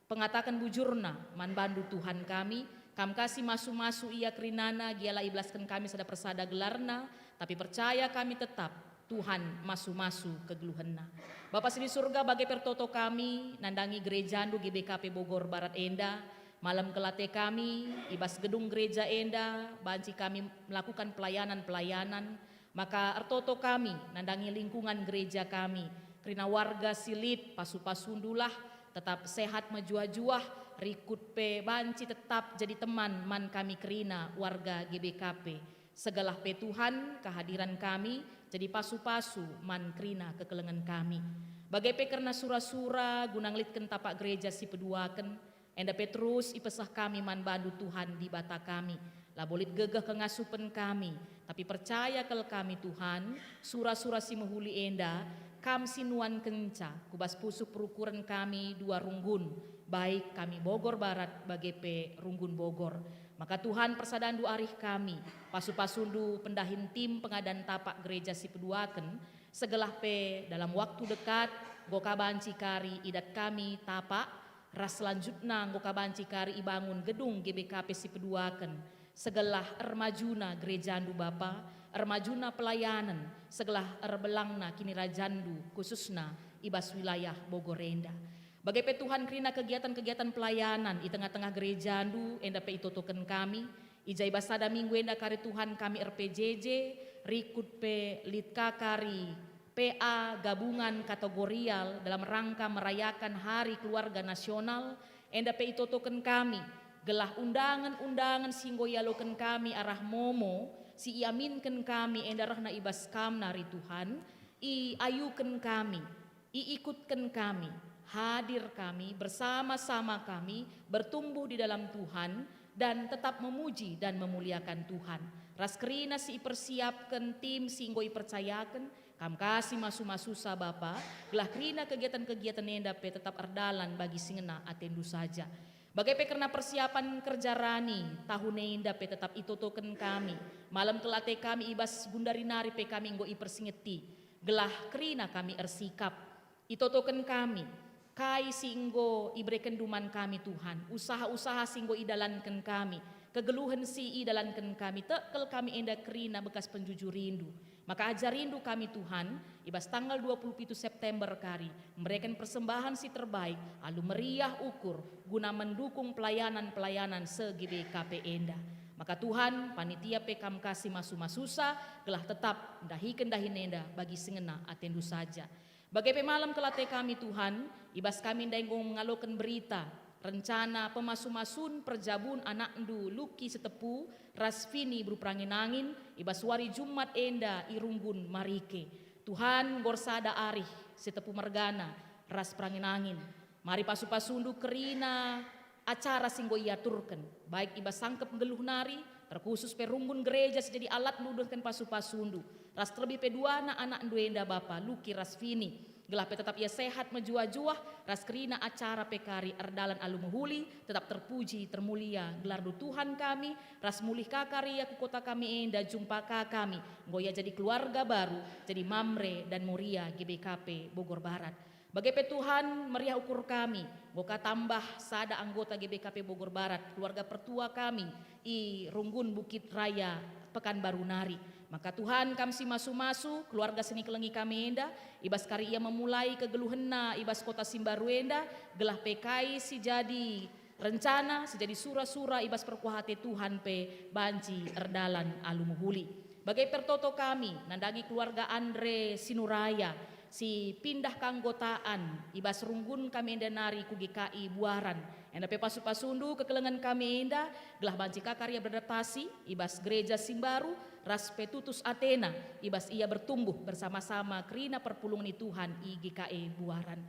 pengataken bujurna man bandu Tuhan kami, Kam ka si masu-masu ia kerinana, gia la ibelasken kami sada persada gelarna, tapi percaya kami tetap Tuhan masu-masu kegeluhenna. Bapa si di Surga, bage pe ertoto kami nandangi gerejaNdu G B K P Bogor Barat enda, malem kel ate kami, i bas gedung gereja enda banci kami melakukan pelayanan-pelayanan, maka ertoto kami nandangi lingkungan gereja kami, kerina warga si lit, pasu-pasundulah, tetap sehat mejuah-juah, rikut pe banci tetap jadi teman man kami kerina warga G B K P. Segelah pe Tuhan, kehadiran kami jadi pasu-pasu man kerina kekelengen kami. Bage pe kerna sura-sura guna ngelitken tapak gereja si peduaken, enda pe terus ipeseh kami man bandu Tuhan Dibata kami. Labo lit gegeh kengasupen kami, tapi percaya kal kami Tuhan, sura-sura si mehuli enda Kam si nuankenca ku bas pusuh perukuren kami dua runggun, baik kami Bogor Barat bage pe Runggun Bogor. Maka Tuhan, persadandu arih kami, pasu-pasundu pendahin tim pengadan tapak gereja si peduaken, segelah pe dalam waktu dekat enggo ka banci kari idat kami tapak, ras selanjutna enggo ka banci kari ibangun gedung G B K P si peduaken, segelah ermajuna gerejandu Bapa, ermajuna pelayanen, segelah erbelangna kinirajandu, khususna i bas wilayah Bogor enda. Bage pe Tuhan, kerina kegiatan-kegiatan pelayanan i tengah-tengah gerejandu enda pe itotoken kami, i ja i bas sada minggu enda kari Tuhan kami er-P J J, rikut pe lit ka kari P A gabungan kategorial dalam rangka merayakan Hari Keluarga Nasional, enda pe itotoken kami, gelah undangen-undangen si enggo ialoken kami arah momo, si iaminken kami enda rehna i bas Kam nari Tuhan, iayuken kami, iikutken kami, hadir kami, bersama-sama kami, bertumbuh di dalam Tuhan, dan tetap memuji dan memuliakan Tuhan. Ras kerina si ipersiapken tim si enggo ipercayaken, Kam ka si masu-masusa Bapa, gelah kerina kegiatan-kegiatan enda pe tetap erdalan bagi si ngena atendu saja. Bage pe kerna persiapan kerja rani tahun enda pe tetap itotoken kami. Malem kel ate kami i bas gundari nari pe kami enggo ipersingeti, gelah kerina kami ersikap. Itotoken kami, kai si enggo iberekenndu man kami, Tuhan, usaha-usaha si enggo idalanken kami, kegeluhen si idalanken kami, tek kal kami enda kerina bekas penjujurindu. Maka ajarindu kami, Tuhan, i bas tanggal dua puluh pitu September kari, mereken persembahan si terbaik alu meriah ukur guna mendukung pelayanan-pelayanan se-G B K P enda. Maka Tuhan, panitia pe Kam ka si masu-masusa, gelah tetap ndahiken dahin enda bagi si ngena atendu saja. Bage pe malem kel ate kami, Tuhan, i bas kami ndai enggo ngaloken berita rencana pemasu-masun perjabun anakndu Luki Sitepu ras Vini beru Perangin-angin i bas wari Jumat enda i Runggun Marike. Tuhan, enggo ersada arih Sitepu mergana ras Perangin-angin. Mari pasu-pasundu kerina acara si enggo iaturken, baik i bas sangkep nggeluh nari, terkhusus pe runggun gereja si jadi alatndu nehken pasu-pasundu, ras terlebih pe duana anakndu enda Bapa, Luki ras Vini. Gelah pe tetap ia sehat mejuah-juah, ras kerina acara pe kari erdalan alu mehuli, tetap terpuji, termulia gelarndu Tuhan kami, ras mulih ka kari ia ku kota kami enda, jumpa ka kami, enggo ia jadi keluarga baru, jadi Mamre dan Moria G B K P Bogor Barat. Bage pe Tuhan, meriah ukur kami, enggo ka tambah sada anggota G B K P Bogor Barat, keluarga pertua kami i Runggun Bukit Raya, Pekanbaru nari. Maka Tuhan, Kam si masu-masu keluarga si nikelengi kami enda, i bas kari ia memulai kegeluhenna i bas kota si mbaru enda, gelah pe kai si jadi rencana, si jadi sura-sura i bas perkuah ate Tuhan pe banci erdalan alu mehuli. Bage pe ertoto kami nandangi keluarga Andre Sinuraya, si pindah keanggotaan i bas runggun kami enda nari ku G K I Buaran. Enda pe pasu-pasundu kekelengen kami enda, gelah banci ka kari ia beradaptasi i bas gereja si mbaru ras pe tutus atena i bas ia bertumbuh bersama-sama kerina perpulungen ni Tuhan i G K I Buaran.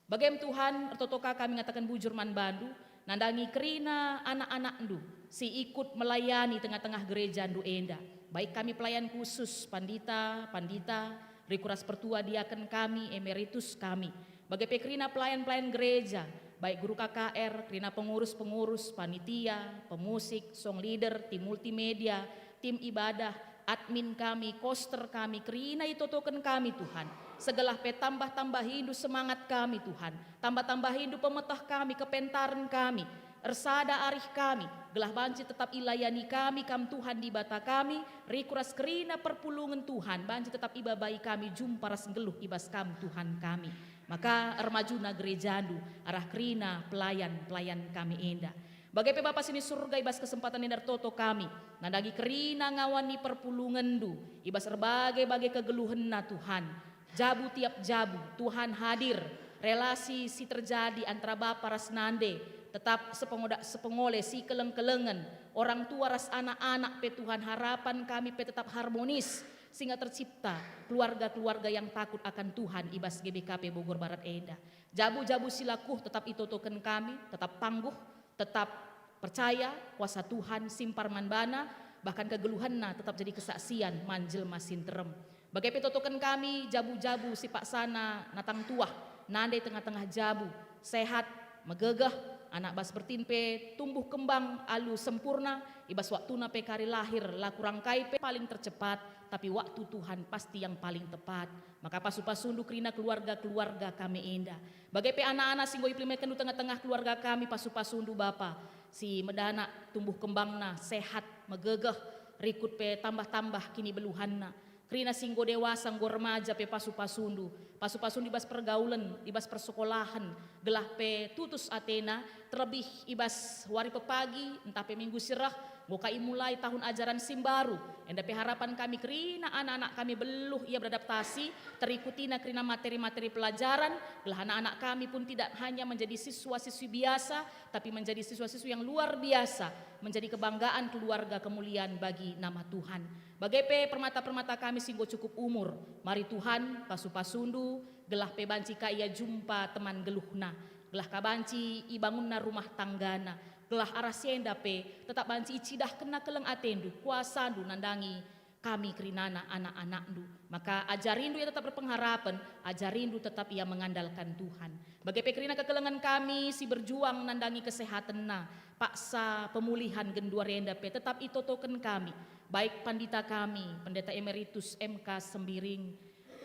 Bagem Tuhan, ertoto ka kami ngataken bujur man bandu, nandangi kerina anak-anakndu si ikut melayani tengah-tengah gerejandu enda. Baik kami pelayan khusus, pandita, pandita, rikut ras pertua diaken kami, emeritus kami. Bage pe kerina pelayan-pelayan gereja, baik guru K K R, kerina pengurus-pengurus, panitia, pemusik, song leader, tim multimedia, tim ibadah, admin kami, koster kami, kerina itotoken kami, Tuhan. Segelah pe tambah-tambahindu semangat kami, Tuhan. Tambah-tambahindu pemeteh kami, kepentaren kami. Ersada arih kami, gelah banci tetap ilayani kami Kam, Tuhan Dibata kami, rikut ras kerina perpulungen, Tuhan, banci tetap ibabai kami jumpa ras nggeluh i bas Kam, Tuhan kami. Maka ermajuna gerejandu arah kerina pelayan-pelayan kami enda. Bage pe Bapa si ni Surga, i bas kesempatan enda ertoto kami nandangi kerina ngawan ni perpulungenndu i bas erbage-bage kegeluhenna, Tuhan. Jabu tiap jabu, Tuhan hadir. Relasi si terjadi antara bapa ras nande tetap sepengoda-, sepengole, sikeleng-kelengen. Orang tua ras anak-anak pe, Tuhan, harapan kami pe tetap harmonis, sehingga tercipta keluarga-keluarga yang takut akan Tuhan i bas G B K P Bogor Barat enda. Jabu-jabu si lakuh tetap itotoken kami, tetap tangguh, tetap percaya kuasa Tuhan simpar man bana, bahkan kegeluhenna tetap jadi kesaksian man jelma si nterem. Bage pe totoken kami jabu-jabu si paksana natang tuah, nande tengah-tengah jabu, sehat, megegeh, anak bas bertin pe tumbuh kembang alu sempurna, i bas waktuna pe kari lahir la kurang kai pe paling tercepat, tapi waktu Tuhan pasti yang paling tepat. Maka pasu-pasundu kerina keluarga-keluarga kami enda. Bage pe anak-anak si enggo ipelimekenNdu tengah-tengah keluarga kami, pasu-pasundu Bapa, si medanak tumbuh kembangna, sehat, megegeh, rikut pe tambah-tambah kinibeluhanna. Kerina si enggo dewasa, enggo remaja pe pasu-pasundu. Pasu-pasundu i bas pergaulen, i bas persekolahen, gelah pe tutus atena, terlebih i bas wari pepagi, ntah pe minggu si reh, enggo ka imulai tahun ajaran si mbaru. Enda pe harapan kami kerina anak-anak kami beluh ia beradaptasi, terikutina kerina materi-materi pelajaran, gelah anak-anak kami pun tidak hanya menjadi siswa-siswi biasa, tapi menjadi siswa-siswi yang luar biasa, menjadi kebanggaan keluarga, kemulian bagi nama Tuhan. Bage pe permata-permata kami si enggo cukup umur, mari Tuhan pasu-pasundu, gelah pe banci ka ia jumpa teman geluhna, gelah ka banci ibangunna rumah tanggana, gelah arah si enda pe tetap banci icidahkenna keleng atendu, kuasandu nandangi kami kerinana anak-anakndu. Maka ajarindu ia tetap berpengharapen, ajarindu tetap ia mengandalkan Tuhan. Bage pe kerina kekelengen kami si berjuang nandangi kesehatenna, paksa pemulihan genduari enda pe tetap itotoken kami, baik pandita kami, Pendeta Emeritus M K Sembiring,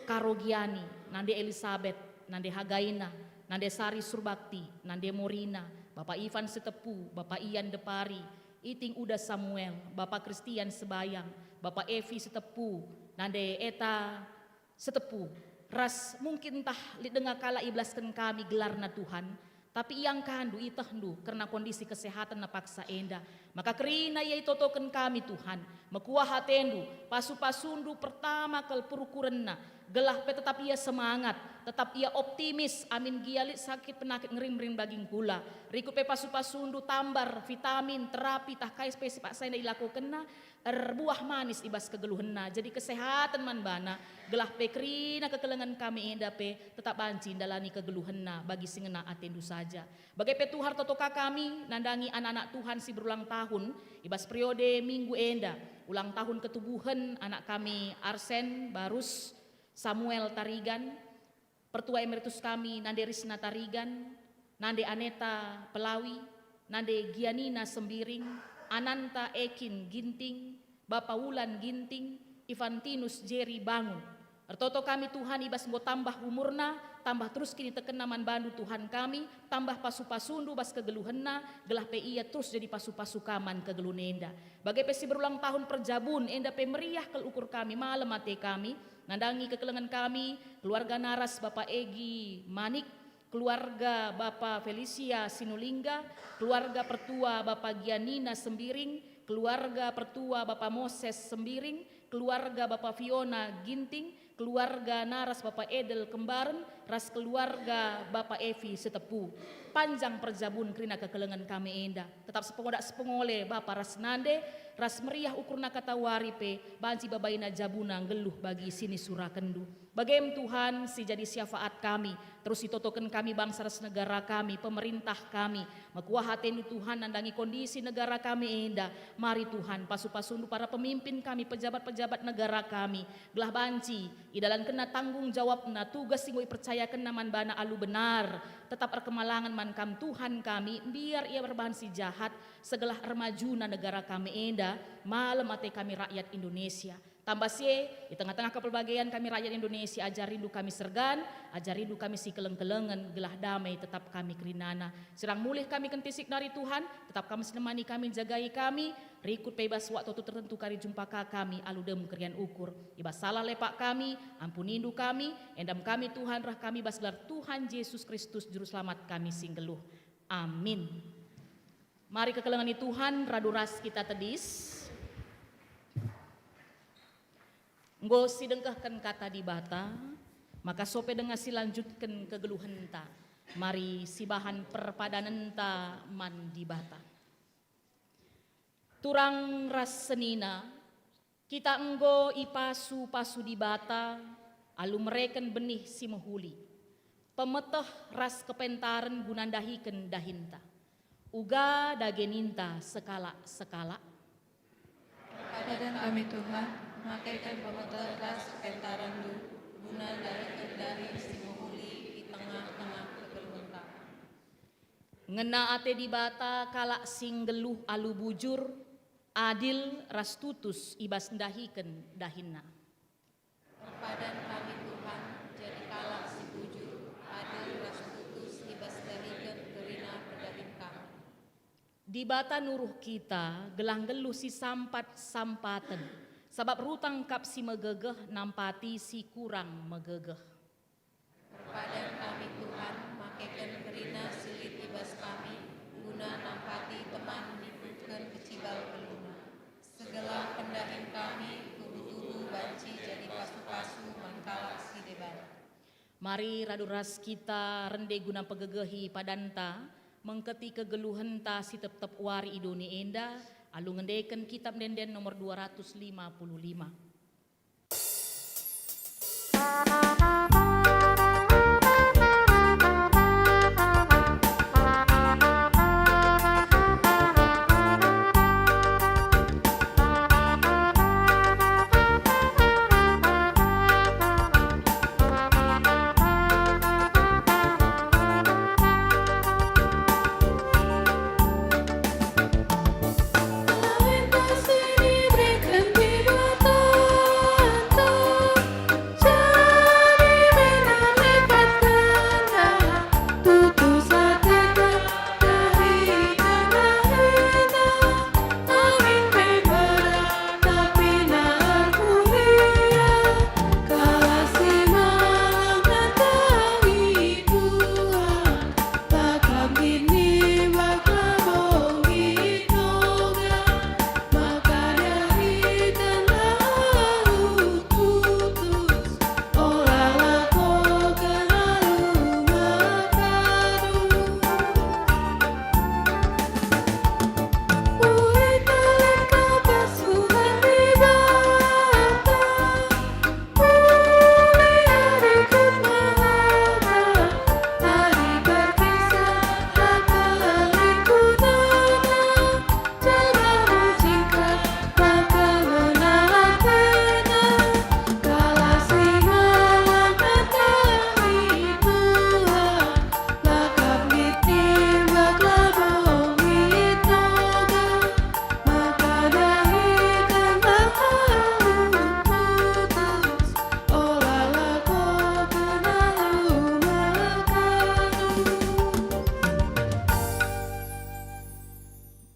Karo Giani, nande Elisabet, nande Hagaina, nande Sari Surbakti, nande Morina, Bapa Ivan Sitepu, Bapa Ian Depari, Iting Uda Samuel, Bapa Kristian Sebayang, Bapa Evi Sitepu, nande Eta Sitepu, ras mungkin ntah lit denga kalak ibelasken kami gelarna, Tuhan, tapi iangkandu, itehndu kerna kondisi kesehatan na paksa enda. Maka kerina ia itotoken kami, Tuhan. Mekuah atendu, pasu-pasundu pertama kal perukurenna, gelah pe tetap ia semangat, tetap ia optimis, amin gia lit sakit penakit ngerim-ngerim daging kula. Rikut pe pasu-pasundu tambar, vitamin, terapi, tah kai pe si paksa enda ilakokenna, erbuah manis i bas kegeluhenna, jadi kesehatan man bana, gelah pe kerina kekelengen kami enda pe tetap banci ndalani kegeluhenna bagi si ngena atendu saja. Bage pe Tuhan, ertoto ka kami nandangi anak-anak Tuhan si berulang tahun i bas periode minggu enda, ulang tahun ketubuhen anak kami Arsen, Barus, Samuel Tarigan, Pertua Emeritus kami, Nande Risna Tarigan, Nande Aneta Pelawi, Nande Gianina Sembiring, Ananta Ekin Ginting, Bapa Wulan Ginting, Ivantinus Jeri Bangun. Ertoto kami, Tuhan, i bas enggo tambah umurna, tambah terus kinitekenna man bandu, Tuhan kami, tambah pasu-pasundu bas kegeluhenna, gelah pe ia terus jadi pasu-pasu ka man kegeluhen enda. Bage pe si berulang tahun perjabun enda pe meriah kal ukur kami, malem ate kami, nandangi kekelengen kami, keluarga naras Bapa Egi Manik, keluarga Bapa Felicia Sinulingga, keluarga pertua Bapa Gianina Sembiring, keluarga pertua Bapa Moses Sembiring, keluarga Bapa Fiona Ginting, keluarga naras Bapa Edel Kembaren, ras keluarga Bapa Evi Sitepu. Panjang perjabun kerina kekelengen kami enda. Tetap sepengodak sepengole Bapa ras nande, ras meriah ukurna katawari pe, banci babaina jabuna nggeluh bagi si nisurakenndu. Bagem Tuhan, si jadi syafaat kami, terus itotoken kami bangsa ras negara kami, pemerintah kami. Mekuah atendu Tuhan nandangi kondisi negara kami enda. Mari Tuhan, pasu-pasundu para pemimpin kami, pejabat-pejabat negara kami, gelah banci idalankenna tanggung jawabna, tugas si enggo ipercayakenna man bana alu benar, tetap erkemalangen man Kam Tuhan kami, mbiar ia perbahan si jahat, segelah ermajuna negara kami enda, malem ate kami rakyat Indonesia. Tambah si e, i tengah-tengah kepelbagean kami rakyat Indonesia, ajarindu kami sergan, ajarindu kami sikeleng-kelengen, gelah damai tetap kami kerinana. Sirang mulih kami kentisik nari Tuhan, tetap kam sinemani kami, njagai kami, rikut pe i bas waktu tertentu kari jumpa ka kami alu dem kerian ukur. I bas salah lepak kami, ampunindu kami, endam kami Tuhan, reh kami bas gelar Tuhan Jesus Kristus Juru Selamat kami si nggeluh. Amin. Mari kekelengen Tuhan, radu ras kita tedis. Enggo sidengkehken Kata Dibata, maka sope denga silanjutken kegeluhenta. Mari sibahan perpadanenta man Dibata. Turang ras senina, kita enggo ipasu-pasu Dibata alu mereken benih si mehuli, pemeteh ras kepentaren guna ndahiken dahinta. Uga dage ninta sekalak-sekalak. Padan kami Tuhan, makeken pemeteh ras kepentarenNdu guna ndahiken dahin si mehuli i tengah-tengah kegeluhen kami. Ngena ate Dibata kalak si nggeluh alu bujur, adil ras tutus i bas ndahiken dahinna. Erpadan kami Tuhan, jadi kalak si bujur, adil ras tutus i bas ndahiken kerina pendahin kami. Dibata nuruh kita gelah nggeluh sisampat-sampaten, sabap rutang kap si megegeh nampati si kurang megegeh. Erpadan kami Tuhan, makeken kerina si lit i bas kami, guna nampati teman nitihken kecibal geluhna. Segelah pendahin kami tuhu-tuhu banci jadi pasu-pasu man kalak si deban. Mari radu ras kita rende guna mpegegehi padanta, mengketi kegeluhenta si tep-tep wari i doni enda, alu ngendeken Kitab Ende-enden nomor dua ratus lima puluh lima.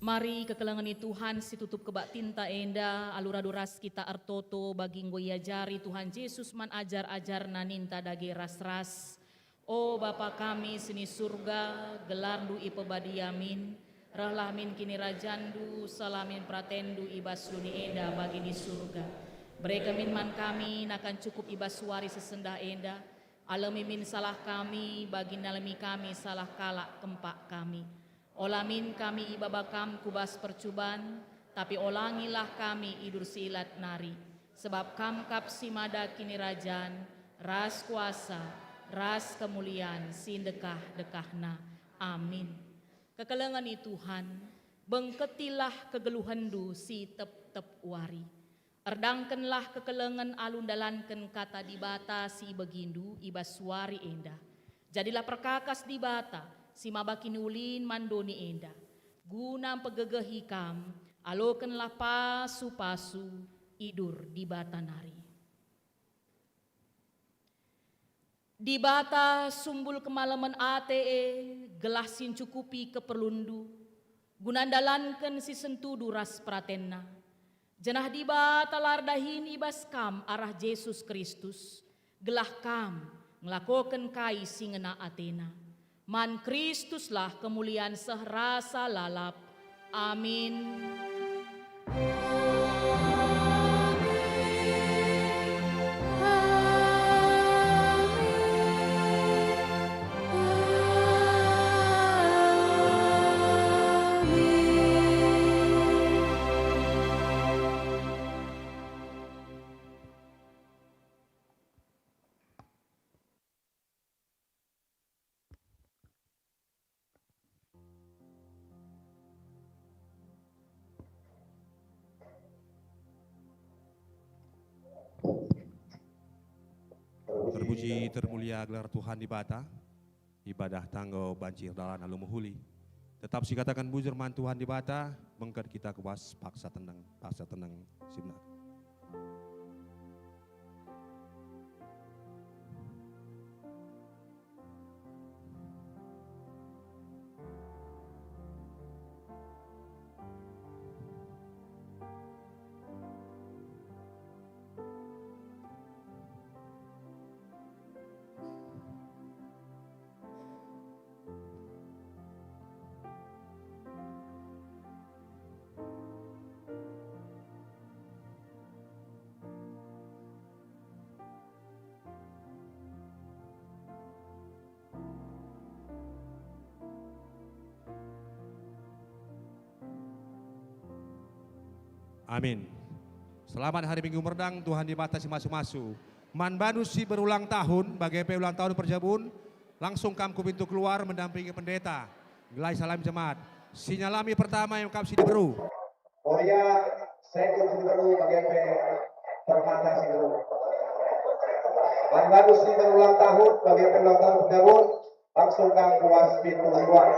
Mari kekelengen ni Tuhan si tutup kebaktinta enda, alu radu ras kita ertoto bagi enggo iajari Tuhan Jesus man ajar-ajarNa ninta dage ras-ras. O Bapa kami si ni Surga, gelarNdu ipebadia min, rehlah min kinirajanNdu, seh min peratenNdu i bas doni enda bagi di Surga. Bereken min man kami nakan cukup i bas wari si sendah enda, alemi min salah kami, bagi nalemi kami salah kalak kempak kami. Ola min kami ibaba Kam ku bas percuban, tapi olangilah kami i bas si ilat nari, sebab Kam kap si mada kinirajan, ras kuasa, ras kemulian si ndekah-ndekahna. Amin. Kekelengen ni Tuhan, bengketilah kegeluhenNdu si tep-tep wari. Erdangkenlah kekelengen alu ndalanken Kata Dibata si ibegindu i bas wari enda. Jadilah perkakas Dibata si maba kiniulin man doni enda, guna mpegegehi kam, alokenlah pasu-pasu idur Dibata nari. Dibata sumbul kemalemen ate e, gelah si ncukupi keperlunndu, guna ndalanken si sentudu ras peratenNa. Janah Dibata la erdahin i bas kam arah Jesus Kristus, gelah kam ngelakoken kai si ngena ateNa. Man Kristuslah kemulian seh rasa lalap. Amin. Terpuji, termulia gelar Tuhan Dibata, ibadah tanggo banci erdalan alu mehuli. Tetap sikataken bujur man Tuhan Dibata, bengket kita ku bas paksa teneng, paksa teneng si benar. Amin. Selamat Hari Minggu Merdang, Tuhan Dibata si masu-masu. Man bandu si berulang tahun, bage pe ulang tahun perjabun, langsung kam ku pintu keluar mendampingi pendeta. Gelai salam jemaat. Si nyalami pertama yang kap si diberu. Moria, saya ikut guru bagi P Permata Singgung. Bang Bagus ini berulang tahun bagi ulang tahun Daun, langsung kang kuas pintu luar.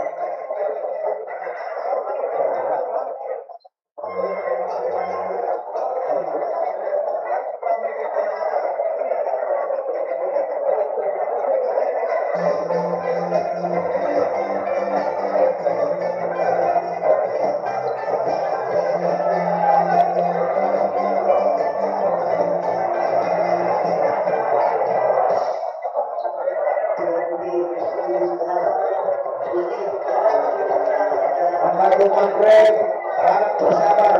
Membantu Manfred, harap bersabar.